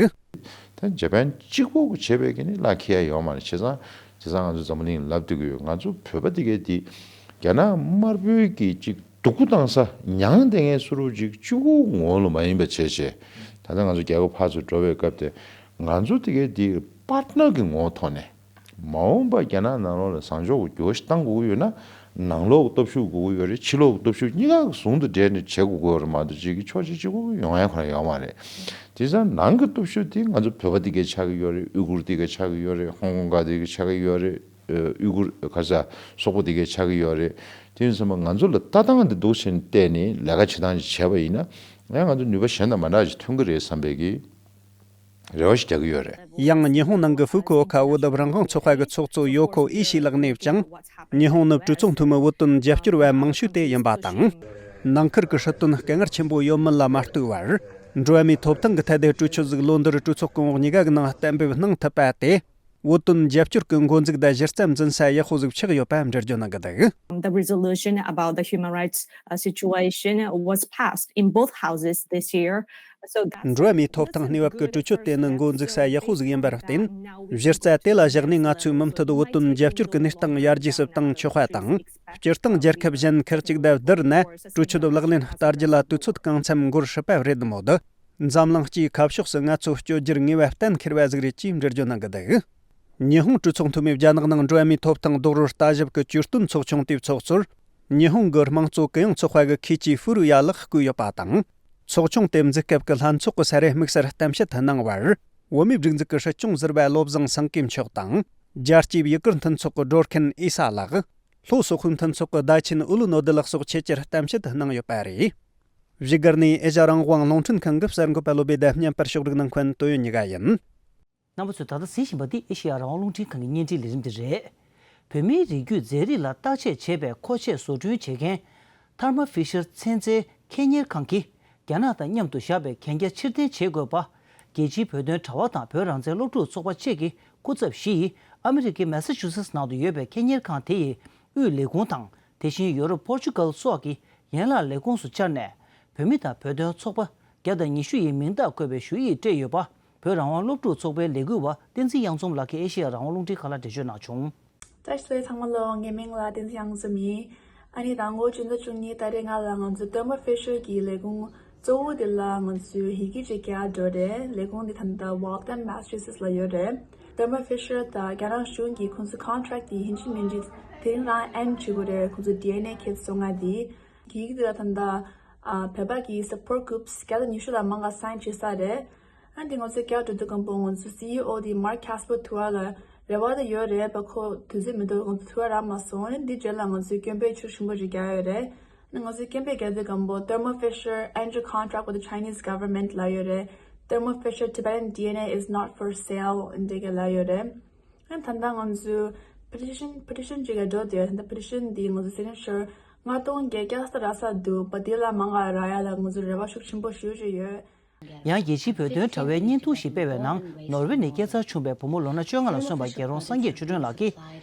ད་ཇ་པན་གཅིག་པོ་བྱས་པའི་གི་ནི་ལག་ཁེལ་ཡ་ཡོད་མ་རེད། བྱས་ཙང་བྱས་ཙང་ང་ཚོ་འཛམ་བུ་གླིང་ལབ་སྡོད་ཀྱི་ཡོད། ང་ཚོ་བོད་པ་དེ་གས་དེ་རྒྱ་ནག་དམར་པོའི་གི་གཅིག་སྡུག་པོ་བཏང་ས་མྱངས་བསྡད་མཁན་སུ་རུ་གཅིག་གཅིག་པོ་ངོ་བོ་ལ་མ་ཡིན་པ་བྱས་བྱས། ད་ལྟ་ང་ཚོ་རྒྱལ་ཁབ་ཕར་ཚུར་འགྲོ་བའི་སྐབས་དེ་ང་ཚོ་དེ་གས་དེ་པར་ཊི་ནར་གི་ངོ་བོ་ཐོག་ནས། མ་འོངས་པ་རྒྱ་ནག་ནང་ལོགས་ལ་བཟང་ཕྱོགས་ཀྱི་འགྱུར་བ་ཞིག་གཏང་དགོས་ཀྱི་ཡོད་ན། ནང་ལོགས་ཀྱི་སྟོབས་ཤུགས་དགོས་ཀྱི་ཡོད་རེད། ཕྱི་ལོགས་ཀྱི་སྟོབས་ཤུགས་གཉིས་ཀ་ཟུང་དུ་འབྲེལ་ནས་བྱེད་དགོས་ཀྱི་ཡོད་རེད་མ་གཏོགས་གཅིག་གིས་ཕྱོགས་གཅིག་གཅིག་པོ་ཡོང་ཡ་ཁོ་ན་ཡོད་མ་རེད། དེ་ཙང་ནང་གི་སྟོབས་ཤུགས་དེ་ང་ཚོ་བོད་པ་དེ་གའི་ཆགས་ཀྱི་ཡོད་རེད། ཨུ་གུར་དེ་གའི་ཆགས་ཀྱི་ཡོད་རེད། ཧོང་ཀོང་ག་དེ་གའི་ཆགས་ཀྱི་ཡོད་རེད། ཨུ་གུར་ག་ས་སོག་པོ་དེ་གའི་ཆགས་ཀྱི་ཡོད་རེད། དེ་ཡིན་ཙང་ང་ཚོ་ལ་ལྟ་སྟངས་དེ་འདུག་ཟེར་ནས་བལྟས་ནས་ལས་ཀ་བྱེད་སྟངས་ཅིག་བྱས་པ་ཡིན་ན། ཡང་ང་ཚོ་ནུས་པ་གཞན་དང་མ་འདྲ་ཞིག་ཐོན་གྱི་རེད་བསམ་པའི་གི་རེ་བ་ཞིག་རྒྱག་གི་ཡོད་རེད། ཡང་ཉི་ཧོང་ནང་གི་ཧྥུ་ཀུ་ཨོ་ཁ་བོད་རང་དབང་ཚོགས་པ་གི་ཚོགས་གཙོ་ཡོ་ཁོ་ཨི་ཤི་ལགས་ནས་ཀྱང་། ཉི་ཧོང་ནི་གྲོས་ཚོགས་འཐུས་མི་བོད་དོན་རྒྱབ་སྐྱོར་བ་མང་ཤོས་དེ་ཡིན་པ་དང་། ནང་ཁུལ་གྱི་སྲིད་དོན་དཀའ་ངལ་ཆེན་པོ་ཡོད་མིན་ལ་མ་ལྟོས་པར། འགྲོ་བ་མིའི་ཐོབ་ཐང་གི་ཐད་དེ་གྲོས་ཆོད་ཟིག་ལོ་འདིར་གྲོས་ཚོགས་གོང་འོག་གཉིས་ཀ་གི་ནང་གཏན་འབེབས་གནང་ཐུབ་པ་དེ། བོད་དོན་རྒྱབ་སྐྱོར་གྱི་འགོ་འཛུགས་དང་གཞི་རྩ་འཛིན་ས་ཡག་པོ་ཟིག་ཆགས་ཡོད་པ་འགྲེལ་བརྗོད་གནང་གི་འདུག The resolution about the human rights, uh, situation was passed in both houses this year. འགྲོ་བ་མིའི་ཐོབ་ཐང་གནས་བབ་ཀྱི་གྲོས་ཆོད་དེ་ནི་འགོ་འཛུགས་ས་ཡག་པོ་ཟིག་ཡིན་པར་བརྟེན། གཞི་རྩ་དེ་ལ་བཞག་ནས་ང་ཚོས་མུ་མཐུད་བོད་དོན་རྒྱབ་སྐྱོར་གྱི་གནས་སྟངས་ཡར་རྒྱས་སུ་བཏང་ཆོག་པ་དང་། སྤྱིར་བཏང་རྒྱལ་ཁབ་གཞན་ཁག་ཅིག་དང་བསྡུར་ན། གྲོས་ཆོད་ལག་ལེན་བསྟར་རྒྱུ་ལ་དུས་ཚོད་གང་འཚམ་འགོར་སྲིད་པ་རེད་མོད། འཛམ་གླིང་སྤྱིའི་ཁ་ཕྱོགས་སུ་ང་ཚོ་བསྐྱོད་རྒྱུར་ངེས་པ་གཏན་འཁེལ་བ་ཟིག་རེད་ཅེས་འགྲེལ་བརྗོད་གནང་གི་འདུག་ཉི་ཧོང་གྲོས་ཚོགས་འཐུས་མིས་རྒྱ་ནག་ནང་འགྲོ་བ་མིའི་ཐོབ་ཐང་རྡོག་རོལ་ལྟ་ཞིབ་ཀྱི་བཅོས་སྟོན་ཚོགས་ཆུང་དེའི་ཚོགས་གཙོར། ཉི་ཧོང་གི་དམངས་གཙོ་གུ་ཡངས་ཚོགས་པ་གི་མཁས་ཆེན་ཧྥུ་རུ་ཡ་ལགས་བསྐོས་ཡོད་པ་དང་། ཚོགས་ཆུང་དེ་འཛུགས་སྐབས་ཀྱི་ལྷན་ཚོགས་ཀྱི་ས་རུ་དམིགས་བསལ་གཏམ་བཤད་གནང་བར། བོད་མིའི་སྒྲིག་འཛུགས་ཀྱི་སྲིད་སྐྱོང་ཟུར་པ་བློ་བཟང་སེང་གེ་མཆོག་དང་། རྒྱལ་སྤྱིའི་ཡུ་གུར་མཐུན་ཚོགས་ཀྱི་སྒྲོལ་མཁན་ཨེ་ས་ལགས། ལྷོ་སོག་པོའི་མཐུན་ཚོགས་ཀྱི་བདག་ཆེན་ཨུ་ལུ་ནོ་དི་ལགས་སོགས་ཆེད་ཀྱི་གཏམ་བཤད་གནང་ཡོད་པ་རེད། བཞུགས་སྒར་ནས་ཨེ་ཤ་རང་དབང་རླུང་འཕྲིན་ཁང་གི་གསར་འགོད་པ་བློ་བྷེ་དང་། བརྙན་པར་ཕྱོགས་སྒྲིག་གནང་མཁན་ཏོ་ཡོན་ཉི་ག་ཡིན། རྣམ་པ་ཚོས་ད་ལྟ་གཟིགས་བཞིན་པ་འདི་ཨེ་ཤེ་ཡ་རང་དབང་རླུང་འཕྲིན་ཁང་གི་བརྙན་འཕྲིན་ལས་རིམ་དེ་རེད། བོད་མིའི་རིགས་རྒྱུད་མཛེས་རིག་ལ་བརྟག་དཔྱད་བྱེད་པའི་མཁོ་ཆས་བཟོ་སྐྲུན་བྱེད་མཁན། ཐར་མ་ཧྥི་ཤར་ཚན་རྩལ་ཁེ་གཉེར་ཁང་གིས། རྒྱ་ནག་དང་མཉམ་དུ་བཞག་པའི་གན་རྒྱ་ཕྱིར་འཐེན་བྱེད་དགོས་པ། རྒྱལ་སྤྱིའི་བོད་དོན་དྲ་བ་དང་བོད་རང་བཙན་སློབ་ཕྲུག་ཚོགས་པ་བཅས་ཀྱི་སྐུ་ཚབ་བཞི་ཡིས། ཨ་མི་རི་ཀའི་མེ་ས་ཆུ་སེ་ཊི་ནང་དུ་ཡོད་པའི་ཁེ་གཉེར་ཁང་དེ་ཡི་དབུས་ལས་ཁུངས་དང་། དེ་བཞིན་ཡོ་རོབ། པོར་ཅུ་གལ་སོགས་ཀྱི་ཡན་ལག་ལས་ཁུངས་སུ་བཅར་ནས། བོད་མི་དང་བོད་དོན་ཚོགས་པ་བརྒྱ་དང་ཉི་ཤུ་ཡི་མིང་རྟགས་བཀོད་པའི་ཞུ་ཡིག་སྤྲད་ཡོད་པ། བོད་རང་དབང་སློབ་ཕྲུག་ཚོགས་པའི་ལས་འགུལ་བ་བསྟན་འཛིན་གཡང་འཛོམས་ལགས་ཀྱིས་ཨེ་ཤེ་ཡ་རང་དབང་རླུང་འཕྲིན་ཁང་ལ་འགྲེལ་བརྗོད་གནང་བྱུང་། བཀྲ་ཤིས་བདེ་ལེགས་ཚང་མ་ལོ། ངའི་མིང་ལ་བསྟན་འཛིན་གཡང་འཛོམས་ཡིན། ཨ་ནི་ཟླ་འགོ་ཕྱི་ཟླ་བཅུ་གཉིས་ཏ་རིག་ལྔ་ལ་ང་ཚོའི་ཐར་མ་ཧྥི་ཤར་གྱི་ལས་ཁུངས་གཙོ་བོ་དེ་ལ་ང་ཚོས་ཡི་གེ་ཅིག་རྒྱག་འགྲོ་རེད། ལས་ཁུངས་འདི་ད་ལྟ་Waltham Massachusetts ལ་ཡོད་རེད། ཐར་མ་ཧྥི་ཤར་དང་རྒྱ་ནག་གཞུང་གིས་ཁོང་ཚོའི་contract དེ་ཡིན་གཅིག་མིན་གཅིག་དེ་རིང་རང་end བྱེད་དགོས་རེད། ཁོང་ཚོ་ཌི་ཨེན་ཨེ་ཁྱེར་སོང་ང་དེ། ཡི་གེ་དེ་ལ་ད་ལྟ་ཨ་བོད་པ་གི་support groups བརྒྱ་དང་ཉི་ཤུ་ལས་མང་བ་sign བྱེད་ས་རེད། ཨ་འདི་ང་ཚོའི་རྒྱ་འགྲོ་དུས་སྐབས་པོ་ང་ཚོའི་སི་ཨི་ཨོ་དེ་Mark Casper དུ་བ་ལ་རེ་བ་དེ་ཡོད་རེད་པ། ཁོ་དུས་ཚོད་མི་འདུག་ང་ཚོ་དུ་བ་རག་མ་སོང་། ཨ་འདི་རྗེས་ལ་ང་ཚོའི་སྐྱོན་འབོད་ཤུགས་ཆེན་པོ་ཞིག་རྒྱག་ཡོད་རེད། ཨ་ང་ཚོའི་སྐྱོན་འབོད་རྒྱག་དུས་སྐབས་པོ་Thermo Fisher end your contract with the Chinese government ལབ་ཡོད་རེད། Thermo Fisher Tibetan D N A is not for sale འདི་ག་ལབ་ཡོད་རེད། ཨ་ད་ལྟ་ང་ཚོའི་petition petition ཅིག་ལ་འགྲོ་དུས་ད་ལྟ་petition འདི་ང་ཚོ་signature ལྔ་སྟོང་བརྒྱད་བརྒྱ་ཙམ་རག་ས་འདུག་པ། དེ་ལས་མང་བ་རག་ཡ་ལ་ང་ཚོ་རེ་བ་ཤུགས་ཆེན་པོ་ཞུ་བཞིན་ཡོད། ཡང་རྒྱལ་སྤྱིའི་བོད་དོན་དྲ་བའི་བརྙན་ཐུང་ཞིག་སྤེལ་བའི་ནང་། ནོར་ཝེ་ནས་སྐྱེས་འཚར་བྱུང་བའི་བུ་མོ་ལོ་ན་བཅོ་ལྔ་ལ་སོན་པ་རྒྱལ་རོང་སངས་རྒྱས་ཆོས་སྒྲོན་ལགས་ཀྱིས།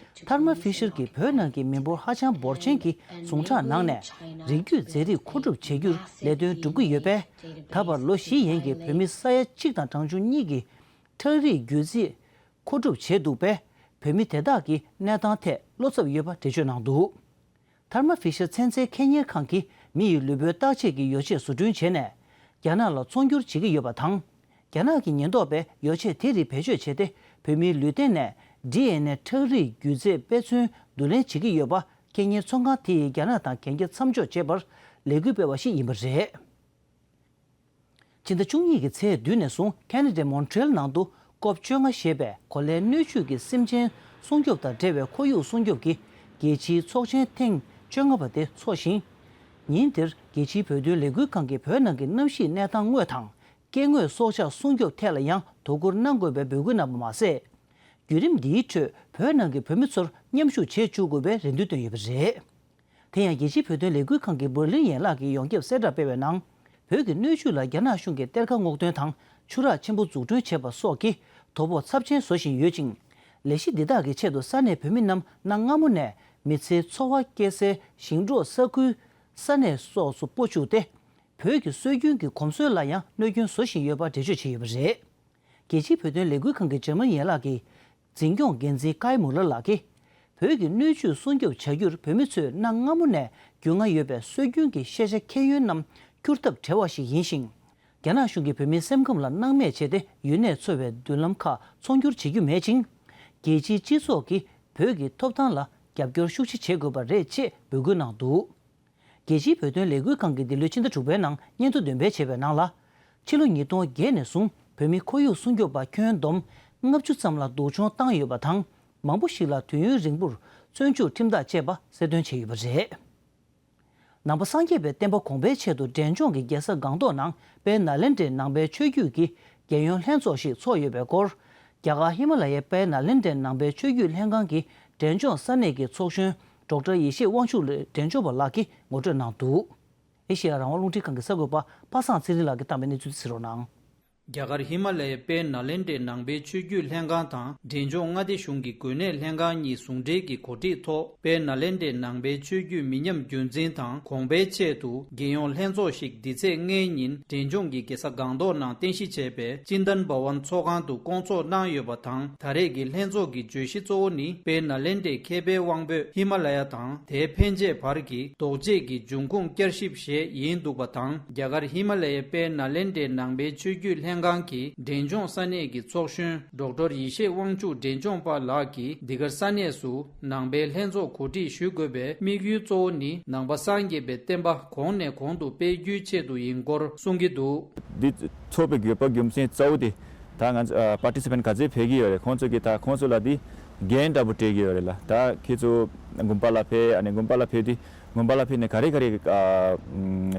ཐར་མ་ཧྥི་ཤར་གྱིས་བོད་ནང་གི་མི་འབོར་ཧ་ཅང་འབོར་ཆེན་གྱི་ཟུངས་ཁྲག་ནང་ནས་རིགས་རྒྱུད་མཛེས་རིགས་མཁོ་སྒྲུབ་བྱེད་རྒྱུར་ལས་དོན་སྒྲུབ་ཀྱི་ཡོད་པས། ད་བར་ལོ་བཞི་ཡན་གྱི་བོད་མི་ས་ཡ་གཅིག་དང་གྲངས་ཆུང་གཉིས་ཀྱི་ཁྲག་རིགས་རྒྱུད་རྫས་མཁོ་སྒྲུབ་བྱས་འདུག་པས། བོད་མི་དེ་དག་གི་གནས་སྟངས་ཐད་བློ་འཚབ་ཡོད་པ་འགྲེལ་བརྗོད་གནང་འདུག་ཐར་མ་ཧྥི་ཤར་ཚན་རྩལ་ཁེ་གཉེར་ཁང་གིས་མི་ཡི་ལུས་པོའི་བརྟག་དཔྱད་ཀྱི་ཡོ་བྱད་བཟོ་སྐྲུན་བྱས་ནས། རྒྱ་ནག་ལ་ཚོང་སྒྱུར་བྱེད་ཀྱི་ཡོད་པ་དང་། རྒྱ་ནག་གི་ཉེན་རྟོག་པས་ཡོ་བྱད་དེ་རིགས་བེད་སྤྱོད་བྱས་ཏེ། བོད་མིའི་ལུས་སྟེང་ནས་ཌི་ཨེན་ཨེ་ཁྲག་རིགས་རྒྱུད་རྫས་དཔེ་མཚོན་བསྡུ་ལེན་བྱེད་ཀྱི་ཡོད་པ། ཁེ་གཉེར་ཚོང་ཁང་དེ་ཡིས་རྒྱ་ནག་དང་གན་རྒྱ་མཚམས་འཇོག་བྱེད་པར་ལས་འགུལ་སྤེལ་བ་ཞིག་ཡིན་པ་རེད། ཕྱི་ཟླ་བཅུ་གཉིས་ཀྱི་ཚེས་བདུན་ནས་བཟུང་ཁེ་ན་ཌའི་མོན་ཊི་རེལ་ནང་དུ་ཀོབ་བཅོ་ལྔ་ཞེས་པའི་གོ་ལའི་སྣོད་བཅུད་ཀྱི་སེམས་ཅན་སྲུང་སྐྱོབ་དང་འབྲེལ་བའི་ཁོར་ཡུག་སྲུང་སྐྱོབ་ཀྱི་རྒྱལ་སྤྱིའི་ཚོགས་ཆེན་ཐེངས་བཅོ་ལྔ་པ་དེ་འཚོགས་ཤིང་། ཉིན་དེར་རྒྱལ་སྤྱིའི་བོད་དོན་ལས་འགུལ་ཁང་གིས་བོད་ནང་གི་གནམ་གཤིས་གནས་སྟངས་དངོས་དང་། སྐྱེ་དངོས་སྲོག་ཆགས་སྲུང་སྐྱོབ་ཐད་ལ་ཡང་དོ་ཁུར་གནང་དགོས་པའི་འབོད་སྐུལ་གནང་བ་མ་ཟད། བརྒྱུད་རིམ་འདིའི་ཁྲོད་བོད་ནང་གི་བོད་མི་ཚོར་མཉམ་ཞུགས་བྱེད་བཅུག་དགོས་པའི་རེ་འདུན་བཏོན་ཡོད་པ་རེད། དེ་ཡང་རྒྱལ་སྤྱིའི་བོད་དོན་ལས་འགུལ་ཁང་གི་འབར་ལིན་ཡན་ལག་གིས་ཡོངས་ཁྱབ་གསལ་བསྒྲགས་སྤེལ་བའི་ནང་། བོད་ཀྱི་སྣོད་བཅུད་ལ་རྒྱ་ནག་གཞུང་གིས་གཏེར་ཁ་སྔོག་འདོན་དང་ཆུ་རགས་ཆེན་པོ་འཛུགས་སྐྲུན་བྱས་པ་སོགས་ཀྱིས་དོ་ཕོག་ཚབས་ཆེན་བཟོ་བཞིན་ཡོད་ཅིང་། ལས་གཞི་འདི་དག་གི་ཆེད་དུ་ས་གནས་བོད་མི་རྣམས་གནའ་སྔ་མོ་ནས་མི་ཚེའི་འཚོ་བ་སྐྱེལ་སའི་ཞིང་འབྲོག་ས་ཁུལ་ས་གནས་སོགས་སུ་སྤོ་བཅུག་སྟེ། བོད་ཀྱི་སྲོལ་རྒྱུན་གྱི་གོམས་སྲོལ་ལ་ཡང་གནོད་སྐྱོན་བཟོ་བཞིན་ཡོད་པ་འགྲེལ་བརྗོད་བྱས་ཡོད་པ་རེད། རྒྱལ་སྤྱིའི་བོད་དོན་ལས་འགུལ་ཁང་གི་འཇར་མན་ཡན་ལག་གི་འཛིན་སྐྱོང་འགན་འཛིན་ཀའི་མུ་ལར་ལགས་ཀྱིས། བོད་ཀྱི་སྣོད་བཅུད་སྲུང་སྐྱོབ་བྱ་རྒྱུར་བོད་མི་ཚོས་གནའ་སྔ་མོ་ནས་རྒྱུས་མངའ་ཡོད་པའི་སྲོལ་རྒྱུན་གྱི་ཤེས་བྱ་ཁྱད་ཡོན་རྣམས་བསྒྱུར་ཐབས་བྲེལ་བ་ཞིག་ཡིན་ཞིང་། རྒྱ་ནག་གཞུང་གིས་བོད་མིའི་སེམས་ཁམས་ལ་སྣང་མེད་བྱས་ཏེ་ཡུན་གནས་འཚོ་བའི་མདུན་ལམ་ཁག་ཚོང་སྒྱུར་བྱེད་རྒྱུ་མེད་ཅིང་། རྒྱལ་སྤྱིའི་སྤྱི་ཚོགས་ཀྱིས་བོད་ཀྱི་ཐོབ་ཐང་ལ་རྒྱབ་སྐྱོར་ཤུགས་ཆེ་བྱེད་དགོས་པ་རེད་ཅེས་འབོད་སྐུལ་གནང་འདུག་རྒྱལ་སྤྱིའི་བོད་དོན་ལས་འགུལ་ཁང་གིས་འདི་ལོའི་ཕྱི་ཟླ་དྲུག་པའི་ནང་སྙན་ཐོ་འདོན་སྤེལ་བྱས་པའི་ནང་ལ། ཕྱི་ལོ་ཉིས་སྟོང་བརྒྱད་ནས་བཟུང་བོད་མི་ཁོར་ཡུག་སྲུང་སྐྱོབ་པ་ཁྱོན་བསྡོམས་ལྔ་བཅུ་ཙམ་ལ་སྡུག་སྦྱོང་བཏང་ཡོད་པ་དང་། མང་པོ་ཞིག་ལ་དུས་ཡུན་རིང་པོར་བཙོན་འཇུག་ཁྲིམས་ཐག་བཅད་པ་གསལ་སྟོན་བྱས་ཡོད་པ་རེད། ནང་པ་སངས་རྒྱས་པའི་བསྟན་པ་གོང་འཕེལ་ཆེད་དུ་འབྲས་ལྗོངས་ཀྱི་རྒྱལ་ས་སྒང་ཏོག་ནང་དཔལ་ནཱ་ལེནྡྲའི་ནང་པའི་ཆོས་བརྒྱུད་ཀྱི་རྒྱལ་ཡོངས་ལྷན་ཚོགས་ཤིག་འཚོགས་ཡོད་པའི་སྐོར། རྒྱ་གར་ཧི་མ་ལ་ཡའི་དཔལ་ནཱ་ལེནྡྲའི་ནང་པའི་ཆོས་བརྒྱུད་ལྷན་ཁང་གི་འབྲས་ལྗོངས་ས་གནས་ཀྱི་ཚོགས་གཞོན་ཌོག་ཊར་ཡེ་ཤེས་དབང་ཕྱུག་ལགས་འབྲས་ལྗོངས་པ་ལགས་ཀྱིས་ངོ་སྤྲོད་གནང་འདུག་ཨེ་ཤེ་ཡ་རང་དབང་རླུང་འཕྲིན་ཁང་གི་གསར་འགོད་པ་པ་སངས་ཚེ་རིང་ལགས་ཀྱིས་བཏང་བའི་གནས་ཚུལ་དེ་གཟིགས་རོགས་གནང་། རྒྱ་གར་ཧི་མ་ལ་ཡའི་དཔལ་ནཱ་ལེནྡྲའི་ནང་པའི་ཆོས་བརྒྱུད་ལྷན་ཁང་དང་འབྲས་ལྗོངས་མངའ་སྡེ་གཞུང་གི་འགོས་ནད་ལྷན་ཁང་གཉིས་ཟུང་འབྲེལ་གྱིས་གོ་སྒྲིག་ཐོག་དཔལ་ནཱ་ལེནྡྲའི་ནང་པའི་ཆོས་བརྒྱུད་མི་ཉམས་རྒྱུན་འཛིན་དང་གོང་འཕེལ་ཆེད་དུ་རྒྱལ་ཡོངས་ལྷན་ཚོགས་ཤིག་འདི་ཚེས་ལྔའི་ཉིན་འབྲས་ལྗོངས་ཀྱི་རྒྱལ་ས་སྒང་ཏོག་ནང་རྟེན་གཞི་བྱས་པའི་ཅིན་དན་བྷ་ཝན་ཚོགས་ཁང་དུ་བསྐོང་ཚོགས་གནང་ཡོད་པ་དང་། ད་རེས་ཀྱི་ལྷན་ཚོགས་ཀྱི་བརྗོད་གཞི་གཙོ་བོ་ནི་དཔལ་ནཱ་ལེནྡྲའི་མཁས་པའི་དབང་པོས་ཧི་མ་ལ་ཡ་དང་དེའི་ཕན་ཆད་བར་གྱི་ལྡོག་ཆས་ཀྱི་འབྱུང་ཁུངས་བསྐྱར་ཞིབ་ཞེས་ཡིན་འདུག་པ་དང་། རྒྱ་གར་ཧི་མ་ལ་ཡའི་དཔལ་ནཱ་ལེནྡྲའི་ནང་པའི་ཆོས་བརྒྱུད་ལྷན་ཁང་གི་འབྲས་ལྗོངས་ས་གནས་ཀྱི་ཚོགས་གཞོན་ཌོག་ཊར་ཡེ་ཤེས་དབང་ཕྱུག་འབྲས་ལྗོངས་པ་ལགས་ཀྱིས་འདི་གར་ས་གནས་སུ་ནང་པའི་ལྷན་ཚོགས་གོ་སྒྲིག་ཞུ་དགོས་པའི་དམིགས་ཡུལ་གཙོ་བོ་ནི་ནང་པ་སངས་རྒྱས་པའི་བསྟན་པ་གོང་ནས་གོང་དུ་སྤེལ་རྒྱུའི་ཆེད་དུ་ཡིན་སྐོར་གསུང་གི་འདུག་འདི་ཚོགས་པའི་དགོས་པ་རྒྱུ་མཚན་གཙོ་བོ་དེ་ད་ང་ཚོ་པར་ཊི་སི་པེན་ཊི་ག་ཚོད་ཕེབས་ཀྱི་ཡོད་རེད། ཁོང་ཚོ་གིས་ད་ཁོང་ཚོ་ལ་འདི་འགན་འདྲ་པོ་སྤྲད་ཀྱི་ཡོད་རེད་ལ། ད་ཁྱེད་ཚོ་དགོན་པ་ལ་ཕེབས། ཨ་ནི་དགོན་པ་ལ་ཕེབས་དུས་དགོན་པ་ལ་ཕེབས་ནས་ག་རེ་ག་རེ་ཨ་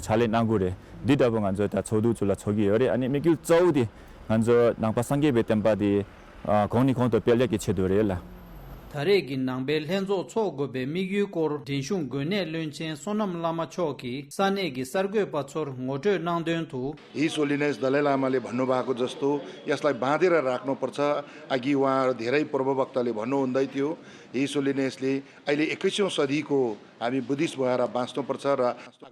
ཕྱག་ལས་གནང་དགོས་རེད། འདི་འདྲ་པོ་ང་ཚོ་ད་ཚོགས་འདུ་ཚོ་ལ་ཚོགས་ཀྱི་ཡོད་རེད། ཨ་ནི་དམིགས་ཡུལ་གཙོ་བོ་དེ་ང་ཚོ་ནང་པ་སངས་རྒྱས་པའི་བསྟན་པ་དེ་ཨ་གོང་ནས་གོང་དུ་སྤེལ་ཡག་གི་ཆེད་དུ་རེད་ལ། ད་རེས་ཀྱི་ནང་པའི་ལྷན་ཚོགས་འཚོགས་དགོས་པའི་དམིགས་ཡུལ་སྐོར་འབྲས་གཞུང་དགོན་གནས་བློན་ཆེན་བསོད་ནམས་བླ་མ་མཆོག་གིས་ས་གནས་ཀྱི་གསར་འགོད་པ་ཚོར་ངོ་སྤྲོད་གནང་དོན་དུ། His Holiness Dalai लामाले भन्नुभएको जस्तो यसलाई बाँधेर राख्नुपर्छ। अघि उहाँहरू धेरै पूर्ववक्ताले भन्नुहुँदै थियो। His Holinessले अहिले एक्काइसौँ सदीको हामी बुद्धिस्ट भएर बाँच्नुपर्छ र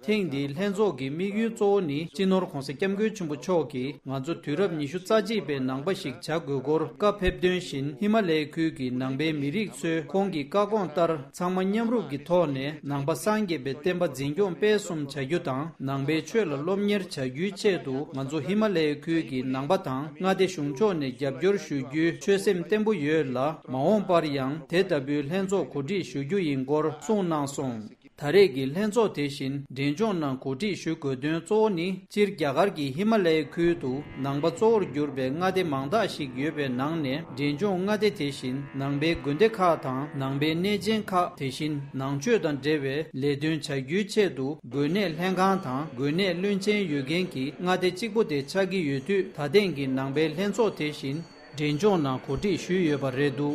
ཐེངས་འདིའི་ལྷན་ཚོགས་ཀྱི་དམིགས་ཡུལ་གཙོ་བོ་ནི་སྤྱི་ནོར་༧གོང་ས་༧སྐྱབས་མགོན་ཆེན་པོ་མཆོག་གིས་ང་ཚོ་དུས་རབས་ཉི་ཤུ་རྩ་གཅིག་པའི་ནང་པ་ཞིག་བྱ་དགོས་སྐོར་བཀའ་ཕེབས་དོན་བཞིན། ཧི་མ་ལའི་ཁུལ་གྱི་ནང་པའི་མི་རིགས་ཚོས་ཁོང་གི་བཀའ་དགོངས་ལྟར་ཚང་མ་མཉམ་རུབ་ཀྱི་ཐོག་ནས་ནང་པ་སངས་རྒྱས་པའི་བསྟན་པ་འཛིན་སྐྱོང་སྤེལ་གསུམ་བྱ་རྒྱུ་དང་། ནང་པའི་ཆོས་ལ་སློབ་གཉེར་བྱ་རྒྱུའི་ཆེད་དུ་ང་ཚོ་ཧི་མ་ལའི་ཁུལ་གྱི་ནང་པ་དང་མངའ་སྡེ་གཞུང་ཕྱོགས་ནས་རྒྱབ་སྐྱོར་ཞུ་རྒྱུའི་ཆོད་སེམས་བརྟན་པོ་ཡོད་ལ། མ་འོངས་པར་ཡང་དེ་ལྟ་བུའི་ལྷན་ཚོགས་གོ་སྒྲིག་ཞུ་རྒྱུ་ཡིན་སྐོར་གསུངས་གནང་སོང་། ད་རེས་ཀྱི་ལྷན་ཚོགས་དེ་བཞིན་འབྲས་ལྗོངས་ནང་གོ་སྒྲིག་ཞུ་དགོས་དོན་གཙོ་བོ་ནི། སྤྱིར་རྒྱ་གར་གྱི་ཧི་མ་ལ་ཡའི་ཁུལ་དུ་ནང་པ་གཙོ་བོར་གྱུར་པའི་མངའ་སྡེ་མང་དག་ཞིག་ཡོད་པའི་ནང་ནས། འབྲས་ལྗོངས་མངའ་སྡེ་དེ་བཞིན་ནང་པའི་དགོན་སྡེ་ཁག་དང་ནང་པའི་གནས་ཆེན་ཁག་དེ་བཞིན་ནང་ཆོས་དང་འབྲེལ་བའི་ལས་དོན་བྱ་རྒྱུའི་ཆེད་དུ་དགོན་གནས་ལྷན་ཁང་དང་དགོན་གནས་བློན་ཆེན་ཡོད་མཁན་གྱི་མངའ་སྡེ་གཅིག་པོ་དེ་ཆགས་ཀྱི་ཡོད་དུས། ད་ཐེངས་ཀྱི་ནང་པའི་ལྷན་ཚོགས་དེ་བཞིན་འབྲས་ལྗོངས་ནང་གོ་སྒྲིག་ཞུས་ཡོད་པ་རེད་འདུག་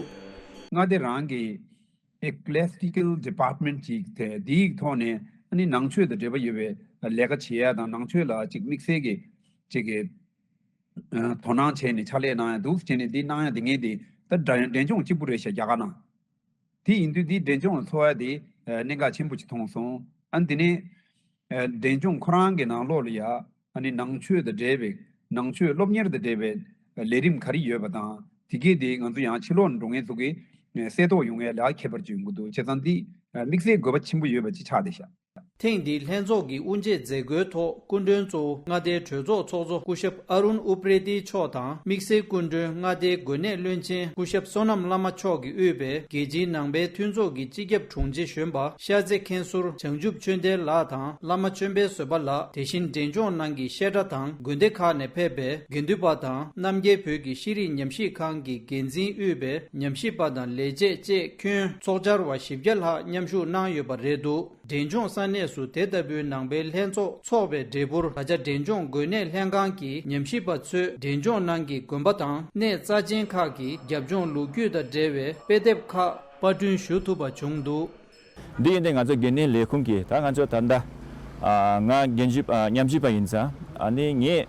མངའ་སྡེ་རང་གི་Ecclesiastical Department ཅིག་དེ་དེའི་ཐོག་ནས་ཨ་ནི་ནང་ཆོས་དང་འབྲེལ་བ་ཡོད་པའི་ལས་ཀ་བྱེད་ཡ་དང་། ནང་ཆོས་ལ་ཅིག་དམིགས་བསལ་གྱི་ཅིག་གི་ཨ་དོ་སྣང་བྱས་ནས་ཕྱག་ལས་གནང་ཡ་འདུག་བྱས་ནས་འདི་གནང་ཡ་དེ་ངས་དེ་ད་འབྲས་ལྗོངས་གཅིག་པུ་རེད་ཤག་རྒྱ་གར་ནང་། དེ་ཡིན་དུས་འདི་འབྲས་ལྗོངས་ལ་འཚོགས་ཡ་དེ་ཨ་གནད་འགག་ཆེན་པོ་ཅིག་མཐོང་སོང་། ཨ་ནི་དེ་ནས་ཨ་འབྲས་ལྗོངས་ཁོ་རང་གི་ནང་ལོགས་ལ་ཡ། ཨ་ནི་ནང་ཆོས་དང་འབྲེལ་བའི་ནང་ཆོས་སློབ་གཉེར་དང་འབྲེལ་བའི་ལས་རིམ་ག་རེ་ཡོད་པ་དང་། དེ་གས་དེ་ང་ཚོ་ཡང་ཕྱི་ལོགས་ནས་འགྲོ་མཁན་ཚོ་གིས་གསལ་རྟོགས་ཡོང་ཡ་ལ་ཁྱད་པར་ཅིག་ཡོང་གི་འདུག་བྱས་ཙང་འདི་དམིགས་བསལ་དགོས་པ་ཆེན་པོ་ཡོད་པ་ཅིག་ཆགས་བསྡད་ཤག་ཐེངས་འདིའི་ལྷན་ཚོགས་ཀྱི་དབུ་འབྱེད་མཛད་སྒོའི་ཐོག་སྐུ་མགྲོན་གཙོ་བོ་མངའ་སྡེའི་གྲོས་ཚོགས་ཚོགས་གཙོ་སྐུ་ཞབས་ཨ་རུན་ཨུ་པྲེ་ཏི་མཆོག་དང་། དམིགས་བསལ་སྐུ་མགྲོན་མངའ་སྡེའི་དགོན་གནས་བློན་ཆེན་སྐུ་ཞབས་བསོད་ནམས་བླ་མ་མཆོག་གིས་དབུས་པའི་རྒྱལ་སྤྱིའི་ནང་པའི་མཐུན་ཚོགས་ཀྱི་སྤྱི་ཁྱབ་དྲུང་ཆེ་གཞོན་པ་ཤར་རྩེ་མཁན་ཟུར་བྱང་ཆུབ་ཆོས་ལྡན་ལགས་དང་། བླ་མ་ཆོས་འཕེལ་བཟོད་པ་ལགས། དེ་བཞིན་འབྲས་ལྗོངས་ནང་གི་བཤད་གྲྭ་དང་དགོན་སྡེ་ཁག་ནས་ཕེབས་པའི་དགེ་འདུན་པ་དང་། རྣམ་རྒྱལ་བོད་ཀྱི་ཤེས་རིག་ཉམས་ཞིབ་ཁང་གི་འགན་འཛིན་དབུས་པའི་ཉམས་ཞིབ་པ་དང་ལས་བྱེད་བཅས་ཁྱོན་ཚོགས་བཅར་བ་བཞི་བརྒྱ་ལྷག་མཉམ་ཞུགས་གནང་ཡོད་པ་རེད་འདུག་འབྲས་ལྗོངས་ས་གནས་སུ་དེ་ལྟ་བུའི་ནང་པའི་ལྷན་ཚོགས་འཚོགས་པའི་འབྲས་བུར། ད་ཆ་འབྲས་ལྗོངས་དགོན་གནས་ལྷན་ཁང་གི་ཉམས་ཞིབ་པ་ཚོས་འབྲས་ལྗོངས་ནང་གི་དགོན་པ་དང་གནས་རྩ་ཆེན་ཁག་གི་རྒྱབ་ལྗོངས་ལོ་རྒྱུས་དང་འབྲེལ་བའི་དཔེ་དེབ་ཁག་པར་སྐྲུན་ཞུ་ཐུབ་པ་བྱུང་འདུག་འདི་ཡིན་ཏེ་ང་ཚོ་དགོན་གནས་ལས་ཁུངས་ཀྱིས་ད་ང་ཚོ་ད་ལྟ་ཨ་ང་རྒན་ཞིབ་ཨ་ཉམས་ཞིབ་པ་ཡིན་ཙང་། ཨ་ནི་ངས་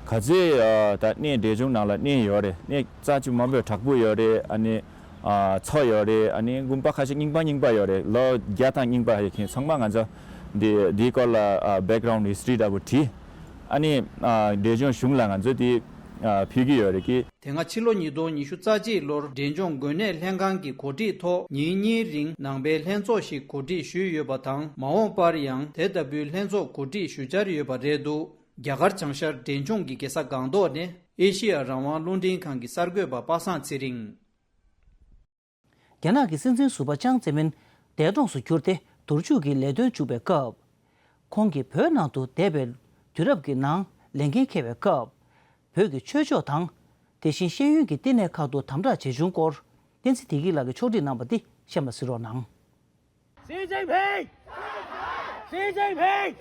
ག་ཚོད་ཨ་ད་གནས་འབྲས་ལྗོངས་ནང་ལ་གནས་ཡོད་རེད། གནས་རྩ་ཆེ་མང་པོ་དྲག་པོ་ཡོད་རེད། ཨ་ནི་ཨ་མཚོ་ཡོད་རེད། ཨ་ནི་དགོན་པ་ཁ་ཤས་རྙིང་པ་རྙིང་པ་ཡོད་རེད། ལོ་བརྒྱ་དང་རྙིང་པ་ཡོད་མཁན་ཚང་མ་ང་ཚོ་འདི་འདིའི་སྐོར་ལ་ཨ་background history འདྲ་པོ་བྲིས། ཨ་ནི་ཨ་འབྲས་ལྗོངས་གཞུང་ལ་ང་ཚོ་འདི་ཨ་ཕུལ་གྱི་ཡོད་རེད་ཀི། དེ་སྔ་ཕྱི་ལོ་ཉིས་སྟོང་ཉི་ཤུ་རྩ་གཅིག་ལོར་འབྲས་ལྗོངས་དགོན་གནས་ལྷན་ཁང་གི་གོ་སྒྲིག་ཐོག་ཉིན་གཉིས་རིང་ནང་པའི་ལྷན་ཚོགས་ཤིག་གོ་སྒྲིག་ཞུས་ཡོད་པ་དང་། མ་འོངས་པར་ཡང་དེ་ལྟ་བུའི་ལྷན་ཚོགས་གོ་སྒྲིག་ཞུ་འཆར་ཡོད་པ་རེད་འདུག་རྒྱ་གར་བྱང་ཤར་འབྲས་ལྗོངས་ཀྱི་རྒྱལ་ས་སྒང་ཏོག་ནས་ཨེ་ཤི་ཡ་རང་དབང་རླུང་འཕྲིན་ཁང་གི་གསར་འགོད་པ་པ་སངས་ཚེ་རིང་། རྒྱ་ནག་གི་སྲིད་འཛིན་ཟུར་པ་ཅང་ཙེ་མིན་འདས་གྲོངས་སུ་གྱུར་ཏེ་དུར་འཇུག་གི་ལས་དོན་བཅུག་པའི་སྐབས། ཁོང་གིས་བོད་ནང་དུ་འདས་པའི་དུས་རབས་ཀྱི་ནང་ལས་འགན་འཁྱེར་བའི་སྐབས། བོད་ཀྱི་ཆོས་ཕྱོགས་དང་། དེ་བཞིན་ཤེས་ཡོན་གྱི་བསྟི་གནས་ཁག་ཏུ་དམ་དྲག་བྱེད་བྱུང་སྐོར། བསྟན་འཛིན་བདེ་སྐྱིད་ལགས་ཀྱིས་ཕྱོགས་སྒྲིག་གནང་བ་འདི་གཤམ་ལ་གཟིགས་རོགས་གནང་། 习近平，习近平。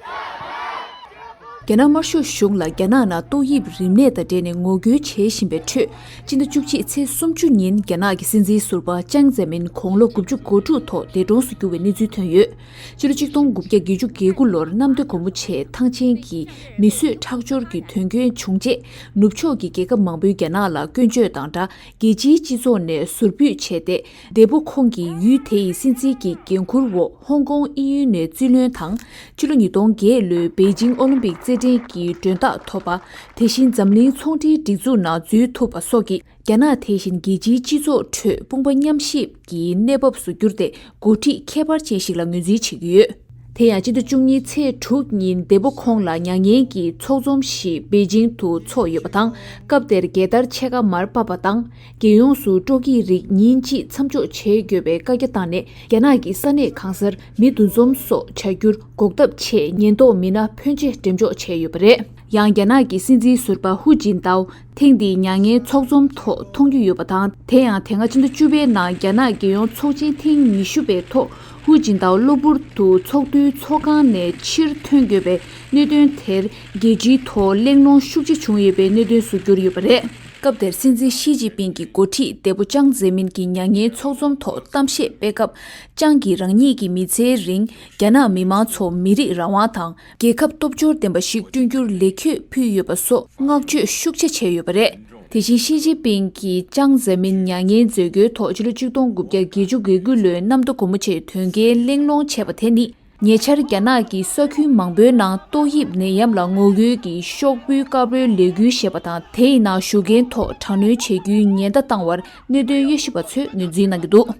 རྒྱ་ནག་དམར་ཤོག་གཞུང་ལ་རྒྱ་ནག་ནང་ཏོག་དབྱིབས་རིམས་ནད་དང་འབྲེལ་ནས་ངོ་རྒོལ་བྱེད་བཞིན་པའི་ཁྲོད། སྤྱི་ཟླ་བཅུ་གཅིག་ཚེས་སུམ་ཅུ་ཉིན་རྒྱ་ནག་གི་སྲིད་འཛིན་ཟུར་པ་ཅང་ཙེ་མིན་དགུང་ལོ་དགུ་བཅུ་གོ་དྲུག་ཐོག་འདས་གྲོངས་སུ་གྱུར་བའི་གནས་ཚུལ་ཐོན་ཡོད། ཕྱི་ལོ་ཆིག་སྟོང་དགུ་བརྒྱ་བརྒྱད་ཅུ་གྱ་དགུ་ལོར་གནམ་བདེ་སྒོ་མོ་ཆེའི་ཐང་ཆེན་གྱི་མི་གསོད་ཁྲག་སྦྱོར་གྱི་དོན་རྐྱེན་བྱུང་རྗེས། ནུབ་ཕྱོགས་ཀྱི་རྒྱལ་ཁབ་མང་པོས་རྒྱ་ནག་ལ་སྐྱོན་བརྗོད་དང་སྦྲགས། རྒྱལ་སྤྱིའི་སྤྱི་ཚོགས་ནས་ཟུར་ཕུད་བྱས་ཏེ། འདས་པོ་ཁོང་གིས་ཡུལ་དེ་ཡི་སྲིད་འཛིན་གྱི་འགན་འཁུར་འོག་ཧོང་ཀོང་དབྱིན་ཡུལ་ནས་རྩིས་ལེན་དང་། ཕྱི་ལོ་ཉིས་སྟོང་བརྒྱད་ལོའི་པེ་ཅིང་ཨོ་ལིམ་པིག་རྩེད་འགྲན་གྱི་མགྲོན་རྟགས་ཐོབ་པ། དེ་བཞིན་འཛམ་གླིང་ཚོང་འབྲེལ་སྒྲིག་འཛུགས་ནང་འཛུལ་ཐུབ་པ་སོགས་ཀྱིས། རྒྱ་ནག་དེ་བཞིན་རྒྱལ་སྤྱིའི་སྤྱི་ཚོགས་ཁྲོད་དཔུང་པ་མཉམ་གཤིབ་ཀྱི་གནས་བབ་སུ་གྱུར་ཏེ། འགོ་ཁྲིད་ཁྱད་པར་ཅན་ཞིག་ལ་ངོས་འཛིན་བྱེད་ཀྱི་ཡོད། དེ་ཡང་སྤྱི་ཟླ་བཅུ་གཉིས་ཚེས་དྲུག་ཉིན་འདས་པོ་ཁོང་ལ་མྱ་ངན་གྱི་ཚོགས་འཛོམས་ཤིག་པེ་ཅིང་དུ་ཚོགས་ཡོད་པ་དང་། སྐབས་དེར་རྒྱལ་དར་ཕྱེད་ཀ་མར་ཕབ་པ་དང་། རྒྱལ་ཡོངས་སུ་སྤྲོ་སྐྱིད་རིགས་ཉིན་གཅིག་མཚམས་འཇོག་བྱེད་དགོས་པའི་བཀའ་རྒྱ་བཏང་ནས། རྒྱ་ནག་གི་ས་གནས་གང་སར་མི་འདུ་འཛོམས་སོགས་བྱ་རྒྱུར་འགོག་ཐབས་ཆེད། ཉེན་རྟོག་མི་སྣ་ཕོན་ཆེ་འགྲེམས་འཇོག་བྱས་ཡོད་པ་རེད། ཡང་རྒྱ་ནག་གི་སྲིད་འཛིན་ཟུར་པ་ཧུ་ཅིན་ཏའོ་ཐེངས་འདིའི་མྱ་ངན་ཚོགས་འཛོམས་ཐོག་མཐོང་རྒྱུ་ཡོད་པ་དང་། དེ་ཡང་དེ་སྔ་ཕྱི་ཟླ་བཅུ་པའི་ནང་རྒྱ་ནག་རྒྱལ་ཡོངས་ཚོགས་ཆེན་ཐེངས་ཉི་ཤུ་པའི་ཐོག་ཧུ་ཅིན་ཏའོ་གློ་བུར་དུ་ཚོགས་འདུའི་ཚོགས་ཁང་ནས་ཕྱིར་ཐོན་དགོས་པའི་གནད་དོན་དེར། རྒྱལ་སྤྱིའི་ཐོག་གླེང་སློང་ཤུགས་ཆེ་བྱུང་ཡོད་པའི་གནད་དོན་སུ་གྱུར་ཡོད་པ་རེད། སྐབས་དེར་སྲིད་འཛིན་ཞི་ཅིན་ཕིང་གི་འགོ་ཁྲིད་འདས་པོ་ཅང་ཙེ་མིན་གྱི་མྱ་ངན་ཚོགས་འཛོམས་ཐོག་གཏམ་བཤད་སྤེལ་སྐབས། ཅང་གིས་རང་ཉིད་ཀྱི་མི་ཚེའི་རིང་རྒྱ་ནག་མི་མང་ཚོ་མི་རིགས་རང་དབང་དང་། རྒྱལ་ཁབ་སྟོབས་འབྱོར་ལྡན་པ་ཞིག་བསྐྲུན་རྒྱུར་ལེགས་བཀོད་ཕུལ་ཡོད་པ་སོགས་བསྔགས་བརྗོད་ཤུགས་ཆེ་བྱས་ཡོད་པ་རེད། དེ་བཞིན་ཞི་ཅིན་ཕིང་གིས་ཅང་ཙེ་མིན་མྱ་ངན་མཛད་སྒོའི་ཐོག་ཕྱི་ལོ་ཆིག་སྟོང་དགུ་བརྒྱ་བརྒྱད་ཅུ་གྱ་དགུ་ལོའི་གནམ་ཟླ་སྒོ་མོ་ཆེའི་དོན་རྐྱེན་གླེང་སློང་བྱས་པ་དེ་ནི། ཉེ་ཆར་རྒྱ་ནག་གི་ས་ཁུལ་མང་པོའི་ནང་ཏོག་དབྱིབས་ནད་ཡམས་ལ་ངོ་རྒོལ་གྱི་ཤོག་བུའི་ཀ་བོའི་ལས་འགུལ་ཞེས་པ་དང་། དེའི་ནང་ཞུགས་མཁན་ཐོག་དྲག་གནོན་བྱེད་རྒྱུའི་ཉེན་བརྡ་བཏང་བར་གནད་དོན་དབྱེ་ཞིབ་པ་ཚོས་ངོས་འཛིན་གནང་གི་འདུག།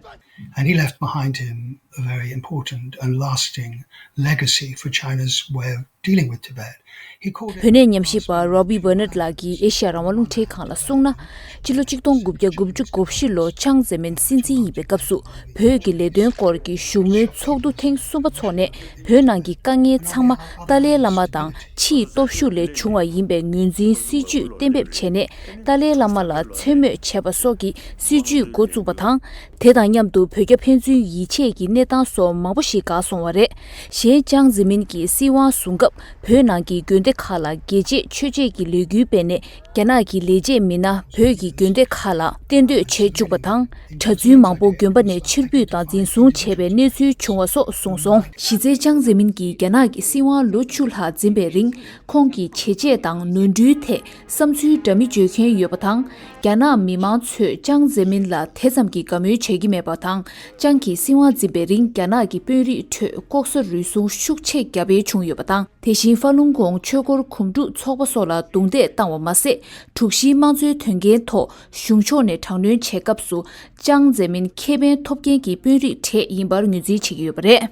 And he left behind him a very important and lasting legacy for China's way of dealing with Tibet. He called it བོད་གནས་ཉམས་ཞིབ་པ་Robbie Bennett ལགས་ཀྱིས་ཨེ་ཤ་ཡ་རང་དབང་རླུང་འཕྲིན་ཁང་ལ་གསུངས་ན། སྤྱི་ལོ་ཆིག་སྟོང་དགུ་བརྒྱ་དགུ་བཅུ་གོ་བཞི་ལོ་ཅང་ཙེ་མིན་སྲིད་འཛིན་ཡིན་པའི་སྐབས་སུ། བོད་ཀྱི་ལས་དོན་སྐོར་གྱི་བཞུགས་མོལ་ཚོགས་འདུ་ཐེངས་གསུམ་པ་འཚོགས་ནས། བོད་ནང་གི་དཀའ་ངལ་ཚང་མ་ཏཱ་ལའི་བླ་མ་དང་ཕྱིའི་སྟོབས་ཤུགས་ལས་བྱུང་བ་ཡིན་པའི་ངོས་འཛིན་སྲིད་ཇུས་གཏན་འབེབས་བྱས་ནས། ཏཱ་ལའི་བླ་མ་ལ་མཚན་སྨོད་བྱས་པ་སོགས་ཀྱི་སྲིད་ཇུས་འགོ་བཙུགས་པ་དང་། དེ་དང་མཉམ་དུ་བོད་རྒྱ་ཕན་ཚུན་ཡིད་ཆེས་ཀྱི་གནས་སྟངས་སོགས་མང་པོ་ཞིག་འགག་སོང་བ་རེད། གཞན་ཅང་ཙེ་མིན་གྱིས་སྲིད་དབང་བཟུང་སྐབས། བོད་ནང་གི་དགོན་སྡེ་ཁག་ལ་རྒྱལ་གཅེས་ཆོས་གཅེས་ཀྱི་ལས་འགུལ་སྤེལ་ནས། རྒྱ་ནག་གི་ལས་བྱེད་མི་སྣ་བོད་ཀྱི་དགོན་སྡེ་ཁག་ལ་གཏན་སྡོད་བྱེད་བཅུག་པ་དང་། གྲྭ་བཙུན་མང་པོ་དགོན་པ་ནས་ཕྱིར་འབུད་དང་འཛིན་བཟུང་བྱས་པའི་གནས་ཚུལ་བྱུང་བ་སོགས་གསུངས་སོང་། གཞི་རྩའི་ཅང་ཙེ་མིན་གྱིས་རྒྱ་ནག་གི་སྲིད་དབང་ལོ་བཅུ་ལྷག་འཛིན་པའི་རིང་། ཁོང་གི་བྱས་རྗེས་དང་ནོར་འཁྲུལ་ཐད་བསམ་ཚུལ་འདྲ་མིན་བརྗོད་མཁན་ཡོད་པ་དང་། རྒྱ་ནག་མི་མང་ཚོས་ཅང་ཙེ་མིན་ལ་དེ་ཙམ་གྱི་དགའ་མོས་བྱེད་ཀྱི་མེད་པ་དང་། ཅང་གིས་སྲིད་དབང་འཛིན་པའི་རིང་རྒྱ་ནག་གི་དཔོན་རིགས་ཁྲོད་ལྐོག་ཟ་རུལ་སུངས་ཤུགས་ཆེ་བརྒྱབ་སྤེལ་བྱུང་ཡོད་པ་དང་། དེ་བཞིན་ཧྥ་ལུང་གོང་ཆོས་འཁོར་གོམ་བགྲོད་ཚོགས་པ་སོགས་ལ་རྡུང་རྡེག་བཏང་བ་མ་ཟད། དྲུག་བཞིའི་དམངས་གཙོའི་དོན་རྐྱེན་ཐོག་གཞུང་ཕྱོགས་ནས་དྲག་གནོན་བྱེད་སྐབས་སུ། ཅང་ཙེ་མིན་ཁེ་ཕན་ཐོབ་མཁན་གྱི་དཔོན་རིགས་གྲས་ཡིན་པར་ངོས་འཛིན་བྱེད་ཀྱི་ཡོད་པ་རེད།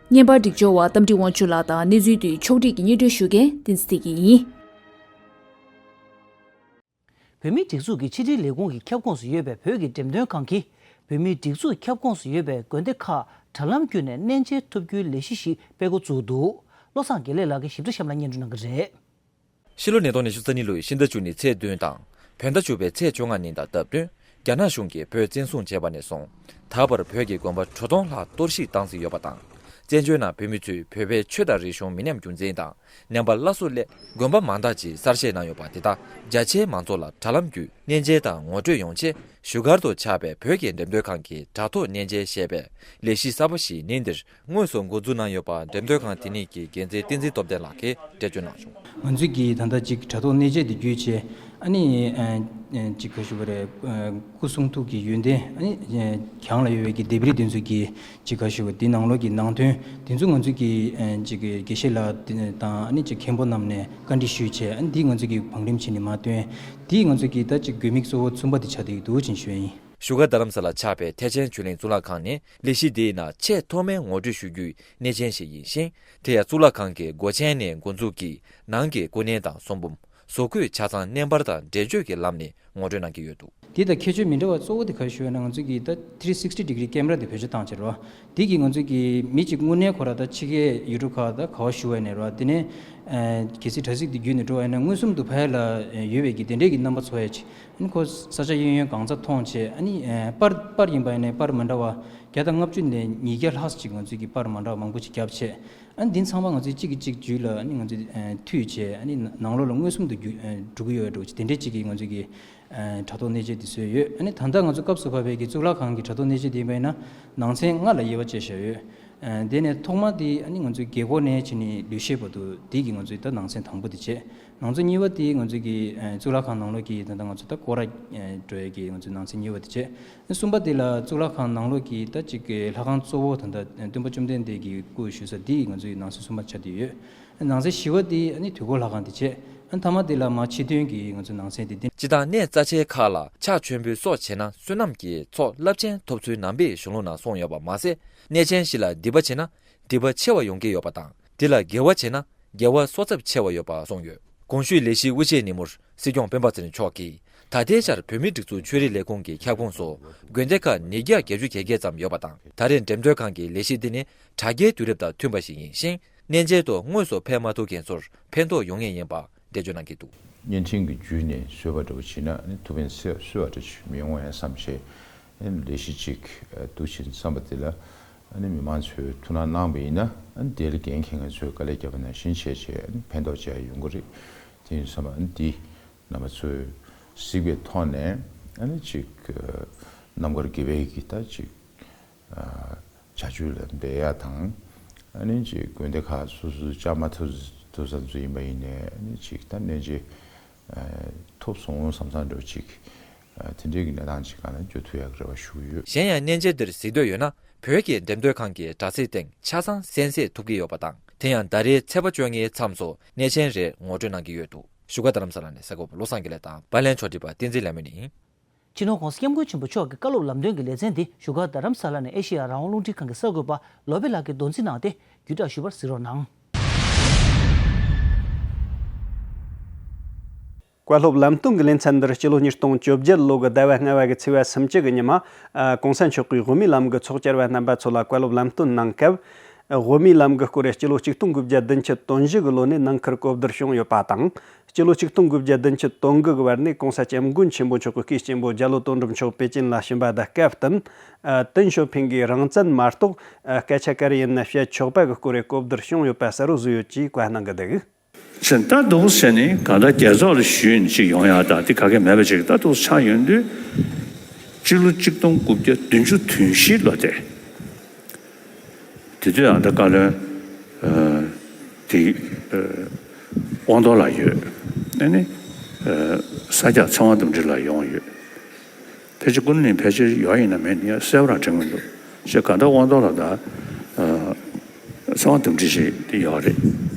བརྙན་པར་སྒྲིག་སྦྱོར་བ་རྟ་མགྲིན་དབང་ཕྱུག་ལགས་དང་། གནས་ཚུལ་དེ་ཕྱོགས་སྒྲིག་གིས་སྙན་སྒྲོན་ཞུ་མཁན་བསྟན་འཛིན་བདེ་སྐྱིད་ཡིན། བོད་མིའི་སྒྲིག་འཛུགས་ཀྱི་ཕྱི་དྲིལ་ལས་ཁུངས་ཀྱི་ཁྱབ་ཁོངས་སུ་ཡོད་པའི་བོད་ཀྱི་འགྲེམས་སྟོན་ཁང་གིས། བོད་མིའི་སྒྲིག་འཛུགས་ཀྱི་ཁྱབ་ཁོངས་སུ་ཡོད་པའི་དགོན་སྡེ་ཁག་དྲ་ལམ་བརྒྱུད་ནས་གནས་མཇལ་ཐུབ་རྒྱུའི་ལས་གཞི་ཞིག་སྤེལ་འགོ་བཙུགས་འདུག། བློ་བཟང་དགེ་ལེགས་ལགས་ཀྱིས་ཞིབ་ཕྲ་གཤམ་ལ་སྙན་སྒྲོན་གནང་གི་རེད། ཕྱི་ལོ་ཉིས་སྟོང་ཉི་ཤུ་རྩ་གཉིས་ལོའི་ཕྱི་ཟླ་བཅུ་གཉིས་ཚེས་བདུན་དང་། བོད་ཟླ་བཅུ་པའི་ཚེས་བཅོ་ལྔ་ཉིན་དང་སྟབས་བསྟུན། རྒྱ་ནག་གཞུང་གིས་བོད་བཙན་བཟུང་བྱས་པ་ནས་བཟུང་། ད་བར་བོད་ཀྱི་དགོན་པ་དྲུག་སྟོང་ལྷག་གཏོར་བཤིག་བཏང་ཟིན་ཡོད་པ་དང་། བཙན་བྱོལ་ནང་བོད་མི་ཚོས་བོད་པའི་ཆོས་དང་རིག་གཞུང་མི་ཉམས་རྒྱུན་འཛིན་དང་། ཉམས་པ་སླར་གསོ་སླད་དགོན་པ་མང་དག་ཅིག་གསར་བཞེངས་གནང་ཡོད་པ་དེ་དག་རྒྱ་ཆེའི་མང་ཚོགས་ལ་དྲ་ལམ་བརྒྱུད་གནས་མཇལ་དང་ངོ་སྤྲོད་ཡོང་ཆེད། བཞུགས་སྒར་དུ་ཆགས་པའི་བོད་ཀྱི་འགྲེམས་སྟོན་ཁང་གི་དྲ་ཐོག་གནས་མཇལ་ཞེས་པའི་ལས་གཞི་གསར་པ་ཞིག་ཉིན་འདིར་དངོས་སུ་འགོ་འཛུགས་གནང་ཡོད་པ། འགྲེམས་སྟོན་ཁང་དེ་ཉིད་ཀྱི་འགན་འཛིན་བསྟན་འཛིན་སྟོབས་ལྡན་ལགས་ཀྱིས་འགྲེལ་བརྗོད་གནང་བྱུང་། ང་ཚོས་ཀྱིས་ད་ལྟ་ཅིག་དྲ་ཐོག་གནས་མཇལ་དེ་བརྒྱུད་བྱས། ཨ་ནི་ཨ་ཨ་ཅིག་ག་ཞུ་བ་རེད། ཨ་སྐུ་གསུང་ཐུགས་ཀྱི་ཡོན་ཏན། ཨ་ནི་ཨ་གྱང་ལ་ཡོད་པའི་གི་ལྡེབས་རིས་དེ་ཚོ་གི་ཅིག་ག་ཞུ་བ། དེ་ནང་ལོགས་ཀྱི་ནང་དོན་དེ་ཚོ་ང་ཚོས་ཀྱིས་ཨ་ཅིག་དགེ་བཤེས་ལགས་དེ་དང་། ཨ་ནི་ཅིག་མཁན་པོ་རྣམས་ནས་བཀའ་འདྲི་ཞུས་བྱས། ཨ་ནི་འདི་ང་ཚོས་ཀྱིས་བང་རིམ་བྱས་ནས་མར་བཏོན། དེས་ང་ཚོས་ཀྱིས་ད་ཅིག་དགོས་དམིགས་གཙོ་བོ་གསུམ་པ་དེ་ཆགས་བསྡད་ཀྱི་འདུག་ཅེས་ཞུ་ཡ་ཡིན། བཞུགས་སྒར་རྡ་རམ་ས་ལར་ཆགས་པའི་ཐེག་ཆེན་ཆོས་གླིང་གཙུག་ལག་ཁང་ནི་ལས་གཞི་འདིའི་ནང་ཆེས་ཐོག་མའི་ངོ་སྤྲོད་ཞུ་རྒྱུའི་གནས་ཆེན་ཞིག་ཡིན་ཞིང་། དེ་ཡང་གཙུག་ལག་ཁང་གི་སྒོ་ཆེན་ནས་འགོ་འཛུགས་ཀྱིས་ནང་གི་སྐུ་བརྙན་དང་གསུང་འབུམ། བཟོ་བཀོད་ཆ་ཚང་བརྙན་པར་དང་འགྲེལ་བརྗོད་ཀྱི་ལམ་ནས་ངོ་སྤྲོད་གནང་གི་ཡོད་འདུག། དེ་དང་ཁྱད་ཆོས་མི་འདྲ་བ་གཙོ་བོ་དེ་ག་རེ་ཞུ་བ་ན། ང་ཚོས་ཀྱིས་ད་ཐི་རི་སིག་སི་ཊི་ཌི་གྷི་རི་ཀེམ་ར་དེ་བེད་སྤྱོད་བཏང་བྱས་རེད་བ། དེ་གིས་ང་ཚོས་ཀྱིས་མི་གཅིག་དངོས་གནས་ཁོ་རང་ད་ཕྱི་རྒྱལ་ཡུལ་གྲུ་ཁག་ད་ག་པར་བཞུགས་པ་ཡིན་ནའི་རེད་བ། དེ་ནས་ཨ་གལ་སྲིད་དྲ་ཚིགས་དེ་བརྒྱུད་ནས་འགྲོ་བ་ཡིན་ན། མངོན་སུམ་དུ་ཕ་ཡུལ་ལ་ཡོད་པའི་གི་དེ་འདྲའི་གི་རྣམ་པ་ཚོར་ཡ་ཅིག། ཨ་ནི་ཁོ་ས་ཆ་གཡས་གཡོན་གང་སར་མཐོང་བྱས། ཨ་ནི་ཨ་པར་པར་ཡིན་པ་ཡིན་ནའི་པར་མི་འདྲ་བ། བརྒྱ་དང་ལྔ་བཅུ་ནས་ཉིས་བརྒྱ་ལྷག་ཅིག་ང་ཚོས་ཀྱི་པར་མ་འདྲ་བ་མང་པོ་ཅིག་བརྒྱབ་བྱས། ཨ་ནི་འདི་ཚང་མ་ང་ཚོས་གཅིག་གིས་གཅིག་བརྒྱུད་ལ་ཨ་ནི་ང་ཚོས་ཨ་མཐུད་བྱས། ཨ་ནི་ནང་ལོགས་ལ་མངོན་སུམ་དུ་བརྒྱུད་ཨ་འགྲོ་གི་ཡོད་འགྲོ་ཅིག་དེ་འདྲའི་ཅིག་གི་ང་ཚོས་ཀྱི་ཨ་དྲ་ཐོག་གནས་ཚུལ་དེ་བཟོས་ཡོད། ཨ་ནི་ད་ལྟ་ང་ཚོ་སྐབས་སུ་བབས་པའི་གི་གཙུག་ལག་ཁང་གི་དྲ་ཐོག་གནས་ཚུལ་དེ་ཡིན་པ་ཡིན་ན་ནང་ཚན་ལྔ་ལ་དབྱེ་བ་ཕྱེ་བཞག་ཡོད། ཨ་དེ་ནས་ཐོག་མ་དེ་ཨ་ནི་ང་ཚོའི་རྒྱལ་སྒོ་ནས་བྱས་ནས་ལུས་ཤེས་བར་དུ་དེ་གི་ང་ཚོའི་ད་ནང་ཚན་དང་པོ་དེ་བྱས། ནང་ཚན་གཉིས་པ་དེ་ང་ཚོའི་གི་ཨ་གཙུག་ལག་ཁང་ནང་ལོགས་ཀྱི་ད་ལྟ་ང་ཚོ་ད་སྐོར་ར་ཨ་འགྲོ་ཡས་ཀྱི་ང་ཚོའི་ནང་ཚན་གཉིས་པ་དེ་བྱས། གསུམ་པ་དེ་ལ་གཙུག་ལག་ཁང་ནང་ལོགས་ཀྱི་ད་ཅིག་གི་ལྷ་ཁང་གཙོ་བོ་ད་ལྟ་སྟོན་པ་བཅོམ་ལྡན་འདས་ཀྱི་སྐུ་བཞུགས་ས་དེ་ང་ཚོའི་ནང་གསེས་གསུམ་པ་ཆགས་བསྡད་ཡོད། ནང་གསེས་བཞི་པ་དེ་ཨ་ནི་དུས་འཁོར་ལྷ་ཁང་དེ་བྱས། ཨ་མཐའ་མ་དེ་ལ་མར་ཕྱི་དོན་གྱི་ང་ཚོའི་ནང་ཚན་དེ་བསྟན། སྤྱིར་བཏང་གནས་རྩ་ཆེའི་ཁག་ལ་ཕྱག་མཆོད་འབུལ་སོགས་བྱས་ན་བསོད་ནམས་ཀྱི་ཚོགས་རླབས་ཆེན་ཐོབ་ཚུལ་ནང་པའི་གཞུང་ལུགས་ནང་གསུངས་ཡོད་པ་མ་ཟད། གནས་ཆེན་བཞི་ལ་སྡིག་པ་བྱས་ན་སྡིག་པ་ཆེ་བ་ཡོང་གི་ཡོད་པ་དང་། དེ་ལ་དགེ་བ་བྱས་ན་དགེ་བ་གསོག་ཚབས་ཆེ་བ་ཡོད་པ་གསུངས་ཡོད། གོང་ཞུས་ལས་གཞིའི་དབུ་འབྱེད་ཉིན་མོར་སྲིད་སྐྱོང་སྤེན་པ་ཚེ་རིང་མཆོག་གིས་ད་ལྟའི་ཆར་བོད་མིའི་སྒྲིག་འཛུགས་ཆོས་རིག་ལས་ཁུངས་ཀྱི་ཁྱབ་ཁོངས་སུ་དགོན་སྡེ་ཁག་ཉིས་བརྒྱ་བརྒྱད་ཅུ་གྱ་བརྒྱད་ཙམ་ཡོད་པ་དང་། ད་རེས་འགྲེམས་སྟོན་ཁང་གི་ལས་གཞི་འདི་ནི་དྲ་རྒྱའི་དུས་རབས་དང་མཐུན་པ་ཞིག་ཡིན་ཞིང་། གནས་མཇལ་དུ་དངོས་སུ་ཕེབས་མ་ཐུབ་མཁན་ཚོར་ཕན་ཐོགས་ཡོང་ངེས་ཡིན་པ་འགྲེལ་བརྗོད་གནང་གི་འདུག། བརྙན་འཕྲིན་གྱི་བརྒྱུད་ནས་བཟོས་པ་འདྲ་བོ་བྱས་ན་ཨ་ནི་ཐུགས་ཕན་གསོས་པ་འདྲ་ཅིག་མི་ཡོང་བས་བསམ་བྱས། ཨ་ནི་ལས་གཞི་ཅིག་འདུག་བྱས་བསམ་པ་དེ་ལ་ཨ་ནི་མི་མང་ཚོས་ཐུགས་སྣང་གནང་བ་ཡིན་ན། ཨ་ནི་དེ་ལ་འགན་འཁྱེར་མཁན་ཚོས་དཀའ་ལས་བརྒྱབ་པ་ནང་བཞིན་བྱས་བྱས་ཨ་ནི་ཕན་ཐོགས་ཅིག་ཡོང་གི་རེད། དེ་ཡིན་དུས་ཙམ་པ་ཨ་ནི་འདི་རྣམ་པ་ཚོས་གཟིགས་པའི་ཐོག་ནས་ཨ་ནི་ཅིག་རྣམ་དཀར་དགེ་བའི་གི་ད་ཅིག་བྱ་སྤྱོད་ལ་འབད་ཡ་དང་། ཨ་ནི་ཅིག་དགོན་སྡེ་ཁག་སོ་སོ་བཅའ་མ་ཐུབ་ཐུབ་ས་ཚོ་ཡིན་པ་ཡིན་ནའི་ཨ་ནི་ཅིག་ད་གནས་མཇལ་ཐོབ་སོང་བསམ་བསམ་འདྲ་བོ་ཅིག་དེ་འདྲའི་གི་གནས་སྟངས་ཅིག་སྒང་ལ་འགྱོ་ཐུབ་ཡ་གི་རེ་བ་ཞུ་གི་ཡོད། གཞན་ཡང་གནས་མཇལ་འདིར་གཟིགས་འདོད་ཡོད་ན་བོད་ཀྱི་འགྲེམས་སྟོན་ཁང་གི་དྲ་ཚིགས་སྟེང་ཆ་ཚང་གསན་གཟིགས་ཐུབ་ཀྱི་ཡོད་པ་དང་། དེ་ཡང་ཟླ་རེའི་ཚེས་པ་བཅོ་ལྔའི་མཚམས་སུ་གནས་ཆེན་རེ་ངོ་སྤྲོད་གནང་གི་ཡོད་འདུག། བཞུགས་སྒར་རྡ་རམ་ས་ལ་ནས་གསར་འགོད་པ་བློ་བཟང་དགེ་ལེགས་དང་། པར་ལེན་ཕྱོགས་སྒྲིག་པ་བསྟན་འཛིན་ལྷ་མོ་ཡིན། སྤྱི་ནོར་༸གོང་ས་༸སྐྱབས་མགོན་ཆེན་པོ་མཆོག་གི་བཀའ་སློབ་ལམ་སྟོན་གྱི་ལེ་ཚན་འདི་བཞུགས་སྒར་རྡ་རམ་ས་ལ་ནས་ཨེ་ཤེ་ཡ་རང་དབང་རླུང་འཕྲིན་ཁང་གི་གསར་འགོད་པ་ལོ་པེ་ལགས་ཀྱིས་མདོ་འཛིན་གནང་སྟེ་བརྒྱུད་བསྒྲགས་ཞུས་པར་གཟིགས་རོགས་གནང་། བཀའ་སློབ་ལམ་སྟོན་གྱི་ལེ་ཚན་འདིར་སྤྱི་ལོ་ཉིས་སྟོང་བཅོ་བརྒྱད་ལོ་གི་ཟླ་བ་ལྔ་པ་གི་ཚེས་པ་སུམ་ཅུ་གི་ཉི་མ། ཨ། ༸གོང་ས་མཆོག་གིས་དབུ་མའི་ལམ་གྱི་ཚོགས་བཅར་བ་རྣམ་པ་ཚོ་ལ་བཀའ་སློབ་ལམ་སྟོན་གནང་སྐབས། དབུ་མའི་ལམ་གྱི་སྐོར་སྤྱི་ལོ་ཆིག་སྟོང་དགུ་བརྒྱ་བདུན་ཅུ་དོན་བཞི་གི་ལོ་ནས་ནང་ཁུལ་གོ་བསྡུར་བྱུང་ཡོད་པ་དང་། སྤྱི་ལོ་ཆིག་སྟོང་དགུ་བརྒྱ་བདུན་ཅུ་དོན་དགུ་གི་བར་ནས་༸གོང་ས་༸སྐྱབས་མགོན་ཆེན་པོ་མཆོག་གི་སྐུའི་གཅེན་པོ་རྒྱ་ལོ་དོན་གྲུབ་མཆོག་པེ་ཅིན་ལ་ཕྱིན་པ་དང་སྐབས་བསྟུན། ཨ། ཏེང་ཞའོ་ཕིང་གིས་རང་བཙན་མ་གཏོགས། ཨ། སྐད་ཆ་ག་རེ་ཡིན་ན་བཤད་ཆོག་པ་གི་སྐོར་གྱི་གོ་བསྡུར་བྱུང་ཡོད་པ་གསལ་པོ་བཟོས་ཡོད་ཅེས་བཀའ་གནང་གི་འདུག། ཕྱིན་ད་འདུག་ཟེར་ནས་གང་ལྟར་རྒྱལ་ཚོགས་ལ་ཞུས་ནས་ཅིག་ཡོང་ཡག་དང་དེ་ག་གེ་མེད་པ་ཅིག་ད་འདུག་ཆགས་ཡོང་དུས། སྤྱི་ལོ་ཆིག་སྟོང་དགུ་བརྒྱ་བདུན་ཅུ་དོན་བཞི་ལོ་དེ། དེ་དུས་ཨ་ད་བཀའ་བློན། ཨ། དེ། ཨ། དབང་ཐོག་ལ་ཡོད། ཨ་ནི། ཨ། ས་སྐྱ་ཚེ་དབང་དམ་ཁྲི་ལ་ཡོང་ཡོད། ཕལ་ཆེར་ཀུན་གླིང་ཕལ་ཆེར་ཡོད་ཡིན་ན་མེད་ཡིན་ན་གསལ་པོ་རང་དྲན་གྱི་མི་འདུག། ཞེས་གང་ལྟར་དབང་ཐོག་ལ་ད། ཨ། ཚེ་དབང་དམ་ཁྲི་ཞིག་དེ་ཡོད་རེད།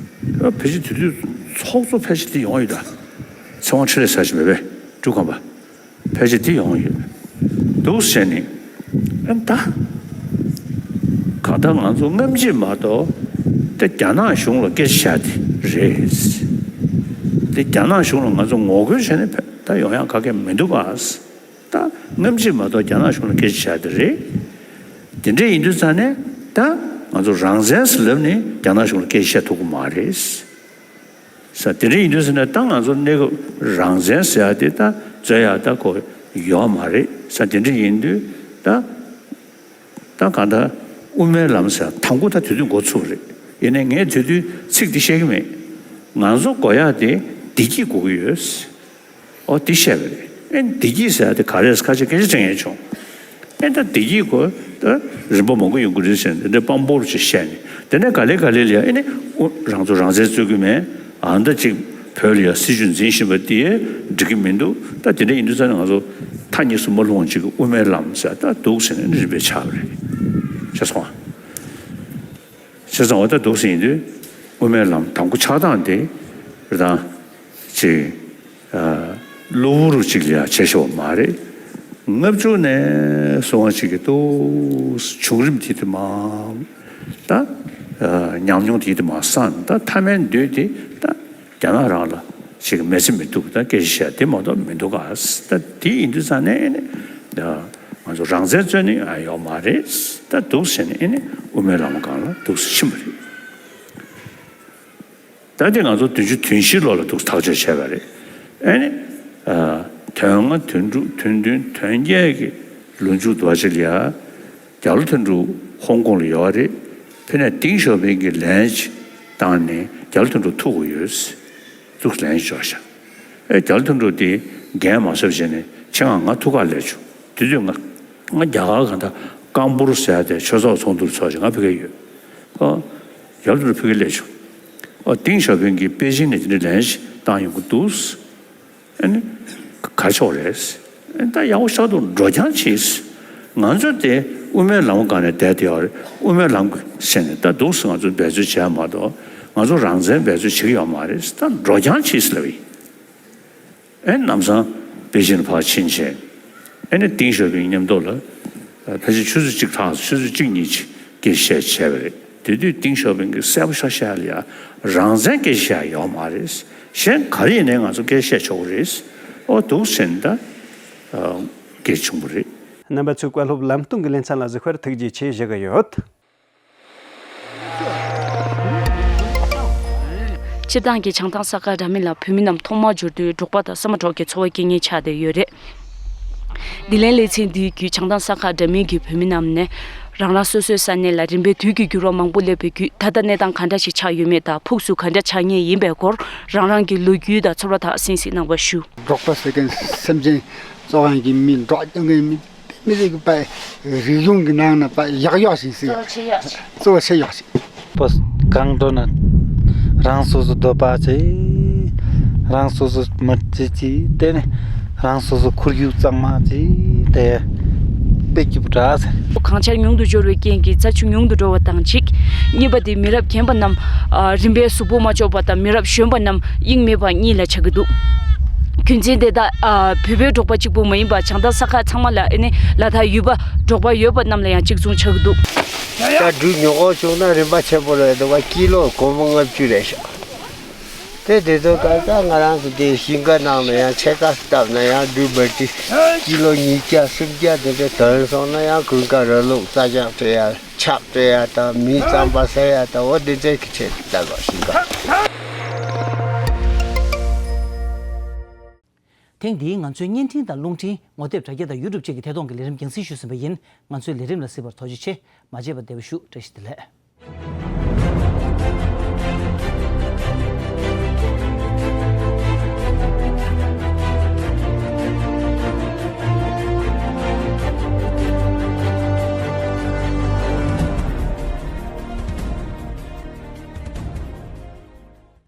ཨ། ཕལ་ཆེར་དེ་དུས་ཚོགས་གཙོ་ཕལ་ཆེར་དེ་ཡོང་ཡོད་ད། ཚེ་དབང་འཕྲིན་ལས་ཟེར་ཞིག་མེད་པས། འབྲུག་ཁམས་པ། ཕལ་ཆེར་དེ་ཡོང་ཡོད་འདུག་ཟེར་ནས། ཨ་ད། གང་ལྟར་ང་ཚོ་སྔ་ཕྱི་མ་གཏོགས། དེ་རྒྱ་ནག་གཞུང་ལ་སྐད་ཆ་བཤད་དེ་རེད། དེ་རྒྱ་ནག་གཞུང་ལ་ང་ཚོ་ངོ་རྒོལ་བྱས་ནས་ད་ཡོང་ཡག་ག་གེ་མི་འདུག་ག། ད་སྔ་ཕྱི་མ་གཏོགས་རྒྱ་ནག་གཞུང་ལ་སྐད་ཆ་བཤད་དེ་རེད། དེ་འདྲ་ཡིན་དུས་ཙང་ནས་ད་ང་ཚོ་རང་བཙན་ཟེར་ལབ་ནས་རྒྱ་ནག་གཞུང་ལ་སྐད་ཆ་བཤད་ཐུབ་ཀྱི་མ་རེད། ས་དེ་འདྲ་ཡིན་དུས་ཙང་ནས་ད་ང་ཚོ་གནས་སྐབས་རང་བཙན་ཟེར་ཡག་དེ་ད་རྩོད་ཡག་ད་ཁོ་ཡོད་མ་རེད། ས་དེ་འདྲ་ཡིན་དུས་ད་ད་གང་ལྟར་དབུ་མའི་ལམ་ཟེར་དང་པོ་ད་དེ་དུས་འགོ་ཚུགས་རེད། ཡིན་ནའི་ངས་དེ་དུས་ཚིག་དེ་བཤད་ཀྱི་མེད། ང་ཚོ་དགོས་ཡག་དེ་བདེ་སྐྱིད་དགོས་ཀྱི་ཡོད། ཨོ་དེ་བཤད་པ་རེད། ཨེ་བདེ་སྐྱིད་ཟེར་ཡག་དེ་ག་རེ་ཁ་ཤས་སྐད་ཆ་དྲི་མཁན་བྱུང་། ཨེ་ད་བདེ་སྐྱིད་སྐོར་ད་རིམ་པ་མང་པོ་ཡོང་གི་རེད་ཟེར་ནས་དེ་འདྲ་དཔང་པོ་རུ་ཅིག་བཤད་ནས། དེ་ནས་ག་ལེ་ག་ལེ་ལ་ཨེ་ནི་ཨོ་རང་ཚོ་རང་བཙན་རྩོད་ཀྱི་མེད། ཨ་ད་ཅིག་བོད་ལ་ཡ་སྲིད་བྱུས་འཛིན་བཞིན་པ་དེ་འགྲིག་གི་མི་འདུག། ད་དེ་འདྲ་ཡིན་དུས་ཙང་ནས་ང་ཚོ་མཐའ་གཉིས་སུ་མ་ལྷུང་བ་ཅིག་གི་དབུ་མའི་ལམ་ཟེར་ད་འདུག་ཟེར་ནས་རིམ་པས་ཆགས་པ་རེད། ཤེས་སོང་ཨ། བྱས་ཙང་འོ་ད་འདུག་ཟེར་ཡིན་དུས་དབུ་མའི་ལམ་དང་པོ་ཆགས་སྟངས་དེ་རེད་ད། ཅིག་ཨ། གློ་བུར་ཅིག་ལ་ཡ་བྱས་ཤོག་མ་རེད། ལྔ་བཅུ་ནས་སོང་བ་ཅིག་གི་ཏོག་བྱུང་རིམ་དེ་དེ་མ། ད་ཨ། ཉམས་མྱོང་དེ་དེ་མ་སང་ད་མཐའ་མའི་མདུན་དེ་ད་རྒྱ་ནག་རང་ལ་ཅིག་མེད་ཚེ་མི་ཐུབ་ད་སྐད་ཆ་བཤད་དེ་མ་གཏོགས་མི་འདུག་ག། ད་དེ་ཡིན་དུས་ཙང་ནས་ནི་ད་ང་ཚོ་རང་བཙན་རྩོད་ནི་ཡང་ཡོག་མ་རེད། ད་འདུག་ཟེར་ནས་ནི་དབུ་མའི་ལམ་སྒང་ལ་འདུག་ཕྱིན་པ་རེད། ད་དེ་ང་ཚོ་བདུན་ཅུ་དོན་བཞི་ལོ་ལ་འདུག་ཐག་གཅོད་བྱས་པ་རེད། ཨེ་ནི། ཨ། དོན་ལྔ་དོན་དྲུག་དོན་བདུན་དོན་བརྒྱད་ཀྱི་ལོ་མཇུག་ཏུ་བ་ཅིག་ལ་ཡ། རྒྱ་ལོ་དོན་གྲུབ་ཧོང་ཀོང་ལ་ཡོད་རེད། ཕེབས་ནས་ཏིང་ཞའོ་ཕིང་གི་ལན་ཅིག་བཏང་ནས་རྒྱ་ལོ་དོན་གྲུབ་ཐུག་གི་ཡོད། འདུག་ལན་འབྱོར་ཤག་ཨེ་རྒྱ་ལོ་དོན་གྲུབ་དེ་འགན་མ་བསུབ་བྱས་ནས་ཁྱེད་ང་ང་ཐུག་ག་སླེབས་བྱུང་། དེ་དུས་ང་ང་རྒྱ་གར་གང་ལྟར་ཀམ་པུར་ཟེར་ཡ་དེ་ཆོས་ཚོགས་ཚོགས་འདུར་ཚོགས་ཤིག་ང་ཕ་གིར་ཡོད། ཨོ་རྒྱ་ལོ་དོན་གྲུབ་ཕ་གིར་སླེབས་བྱུང་། ཨོ་ཏིང་ཞའོ་ཕིང་གིས་པེ་ཅིང་ནས་དེ་འདྲའི་ལན་ཞིག་བཏང་ཡོང་གི་འདུག་ཨ་ནི་ག་ཆོག་རེད། ཨ་ནི་ད་ཡག་པོ་ཤག་འདུག་འགྲོ་རྐྱང་བྱེད། ང་ཚོ་དེ་དབུ་མའི་ལམ་སྒང་ནས་བསྡད་དེ་ཡོད་རེད། དབུ་མའི་ལམ་གྱི་ཟེར་ནས་ད་འདུག་སེ་ང་ཚོ་འབད་རྩོལ་བྱས་མ་གཏོགས་ང་ཚོ་རང་བཙན་འབད་རྩོལ་བྱེད་ཀྱི་ཡོད་མ་རེད། ད་འགྲོ་རྐྱང་བྱེད་ལབ་ཡིན། ཨེ་ནམ་སང་པེ་ཅིན་ཕར་ཕྱིན་བྱས། ཨེ་ནི་ཏིང་ཞའོ་ཕིང་མཉམ་དུ་ལ་ཕལ་ཆེར་ཆུ་ཚོད་གཅིག་ལྷག་ཆུ་ཚོད་གཅིག་གཉིས་ཅིག་སྐད་ཆ་བཤད་བྱས་པ་རེད། དེ་དུས་ཏིང་ཞའོ་ཕིང་གིས་གསལ་པོ་ཤག་བཤད་ལ་ཡ་རང་བཙན་སྐད་ཆ་བཤད་ཡོད་མ་རེད། གཞན་ག་རེ་ཡིན་ནའི་ང་ཚོ་སྐད་ཆ་བཤད་ཆོག་གི་རེད། ཨོ་འདུག་སེ་ད་སྐད་བྱུང་བ་རེད། རྣམ་པ་ཚོས་བཀའ་སློབ་ལམ་སྟོན་གྱི་ལེ་ཚན་ལ་གཟིགས་པར་ཐུགས་རྗེ་ཆེ་ཞུ་གི་ཡོད། སྤྱིར་བཏང་གི་བྱང་ཐང་ས་ཁ་འདྲ་མིན་ལ་བོད་མི་རྣམས་ཐོག་མར་འབྱོར་དུས་འབྲོག་པ་དང་ས་མ་འབྲོག་གི་འཚོ་བ་སྐྱེལ་མཁན་ཆགས་བསྡད་ཡོད་རེད། བདེ་ལེགས་ལེ་ཚན་འདིའི་བརྒྱུད་བྱང་ཐང་ས་ཁ་འདྲ་མིན་གྱི་བོད་མི་རྣམས་ནས་རང་རང་སོ་སོའི་ས་གནས་ལ་རིམ་པས་དུས་ཀྱི་འགྱུར་བ་མང་པོ་སླེབས་པའི་བརྒྱུད་ད་ལྟ་གནས་སྟངས་ག་འདྲ་ཞིག་ཆགས་ཡོད་མེད་དང་ཕུགས་སུ་ག་འདྲ་ཆགས་ངེས་ཡིན་པའི་སྐོར་རང་རང་གི་ལོ་རྒྱུས་དང་ཚོར་བ་དག་གསན་གཟིགས་གནང་བ་ཞུ། འབྲོག་པ་ཟེར་མཁན་སེམས་ཅན་བཙོག་མཁན་གྱི་མི་འབྲོག་རྐྱང་མཁན་མི་མི་རིགས་པ་རིག་གཞུང་གི་ནང་ན་པ་ཡག་ཡོག་ཞིག་ཟེར། གཙོ་ཆེ་ཡོག་ཞིག་གཙོ་ཆེ་ཡོག་ཞིག་པོ་གང་འགྲོ་ན་རང་སོ་སོ་འདོད་པ་ཆེ། རང་སོ་སོ་མི་ཚེ་ཆེ། དེ་ནས་རང་སོ་སོ་ཁོར་ཡུག་གཙང་མ་ཆེ། དེ་དཔེ་སྐྱིད་པོ་འདྲ་ཟེར། གངས་ཆར་ཉུང་དུ་འབྱོར་བའི་རྐྱེན་གྱིས་རྩྭ་ཆུ་ཉུང་དུ་འགྲོ་བ་དང་གཅིག་གཉིས་པ་དེ་མི་རབས་རྒན་པ་རྣམས་ཨ་རིམ་པས་གཟུགས་པོ་མ་ལྕོགས་པ་དང་མི་རབས་གཞོན་པ་རྣམས་དབྱིངས་མེད་པ་གཉིས་ལ་ཆགས་ཀྱི་འདུག་རྒྱུ་མཚན་དེ་དག་ཨ་བོད་པའི་འབྲོག་པ་གཅིག་པུ་མ་ཡིན་པར་བྱང་ཐང་ས་ཁག་ཚང་མ་ལ་ཨེ་ནི་ལ་དྭགས་ཡུལ་པ་འབྲོག་པ་ཡོད་པ་རྣམས་ལ་ཡང་གཅིག་མཚུངས་ཆགས་ཀྱི་འདུག་ད་འབྲུ་ཉོ་གོ་བྱུང་ན་རིན་པ་ཆེན་པོ་རེད་འདུག་ག་ཀི་ལོ་སྒོར་མོ་ལྔ་བཅུ་རེད་ཤག་དེ་དེ་ཚོ་ག་ས་ང་རང་ཚོ་དེ་ཞིང་ཁ་ནང་ལ་ཡང་ཕྱེད་ཀ་བཏབ་ན་ཡང་འབྲུ་འབུར་ཏི་ཀི་ལོ་ཉིས་བརྒྱ་སུམ་བརྒྱ་དེ་འདྲ་ཐོན་སོང་ན་ཡང་གོན་ཀ་ར་ལུག་རྩྭ་ལྕགས་སྤྲད་ཡ། ཆབ་སྤྲད་ཡ་དང་མི་རྩམ་པ་ཟ་ཡ་དང་འོ་དེ་ཚོའི་གི་ཆེད་དུ་ལྟ་དགོས་ཤིང་ག་ཐེངས་འདིའི་ང་ཚོའི་བརྙན་འཕྲིན་དང་རླུང་འཕྲིན་ངོ་དེབ་དྲ་རྒྱ་དང་ཡུ་ཊུབ་བཅས་ཀྱི་ཐད་གཏོང་གི་ལས་རིམ་རྒྱང་སྲིང་ཞུས་ཟིན་པ་ཡིན། ང་ཚོའི་ལས་རིམ་ལ་གཟིགས་པར་ཐུགས་རྗེ་ཆེ། མ་བརྗེད་པར་བདེ་པོ་བཞུགས། བཀྲ་ཤིས་བདེ་ལེགས།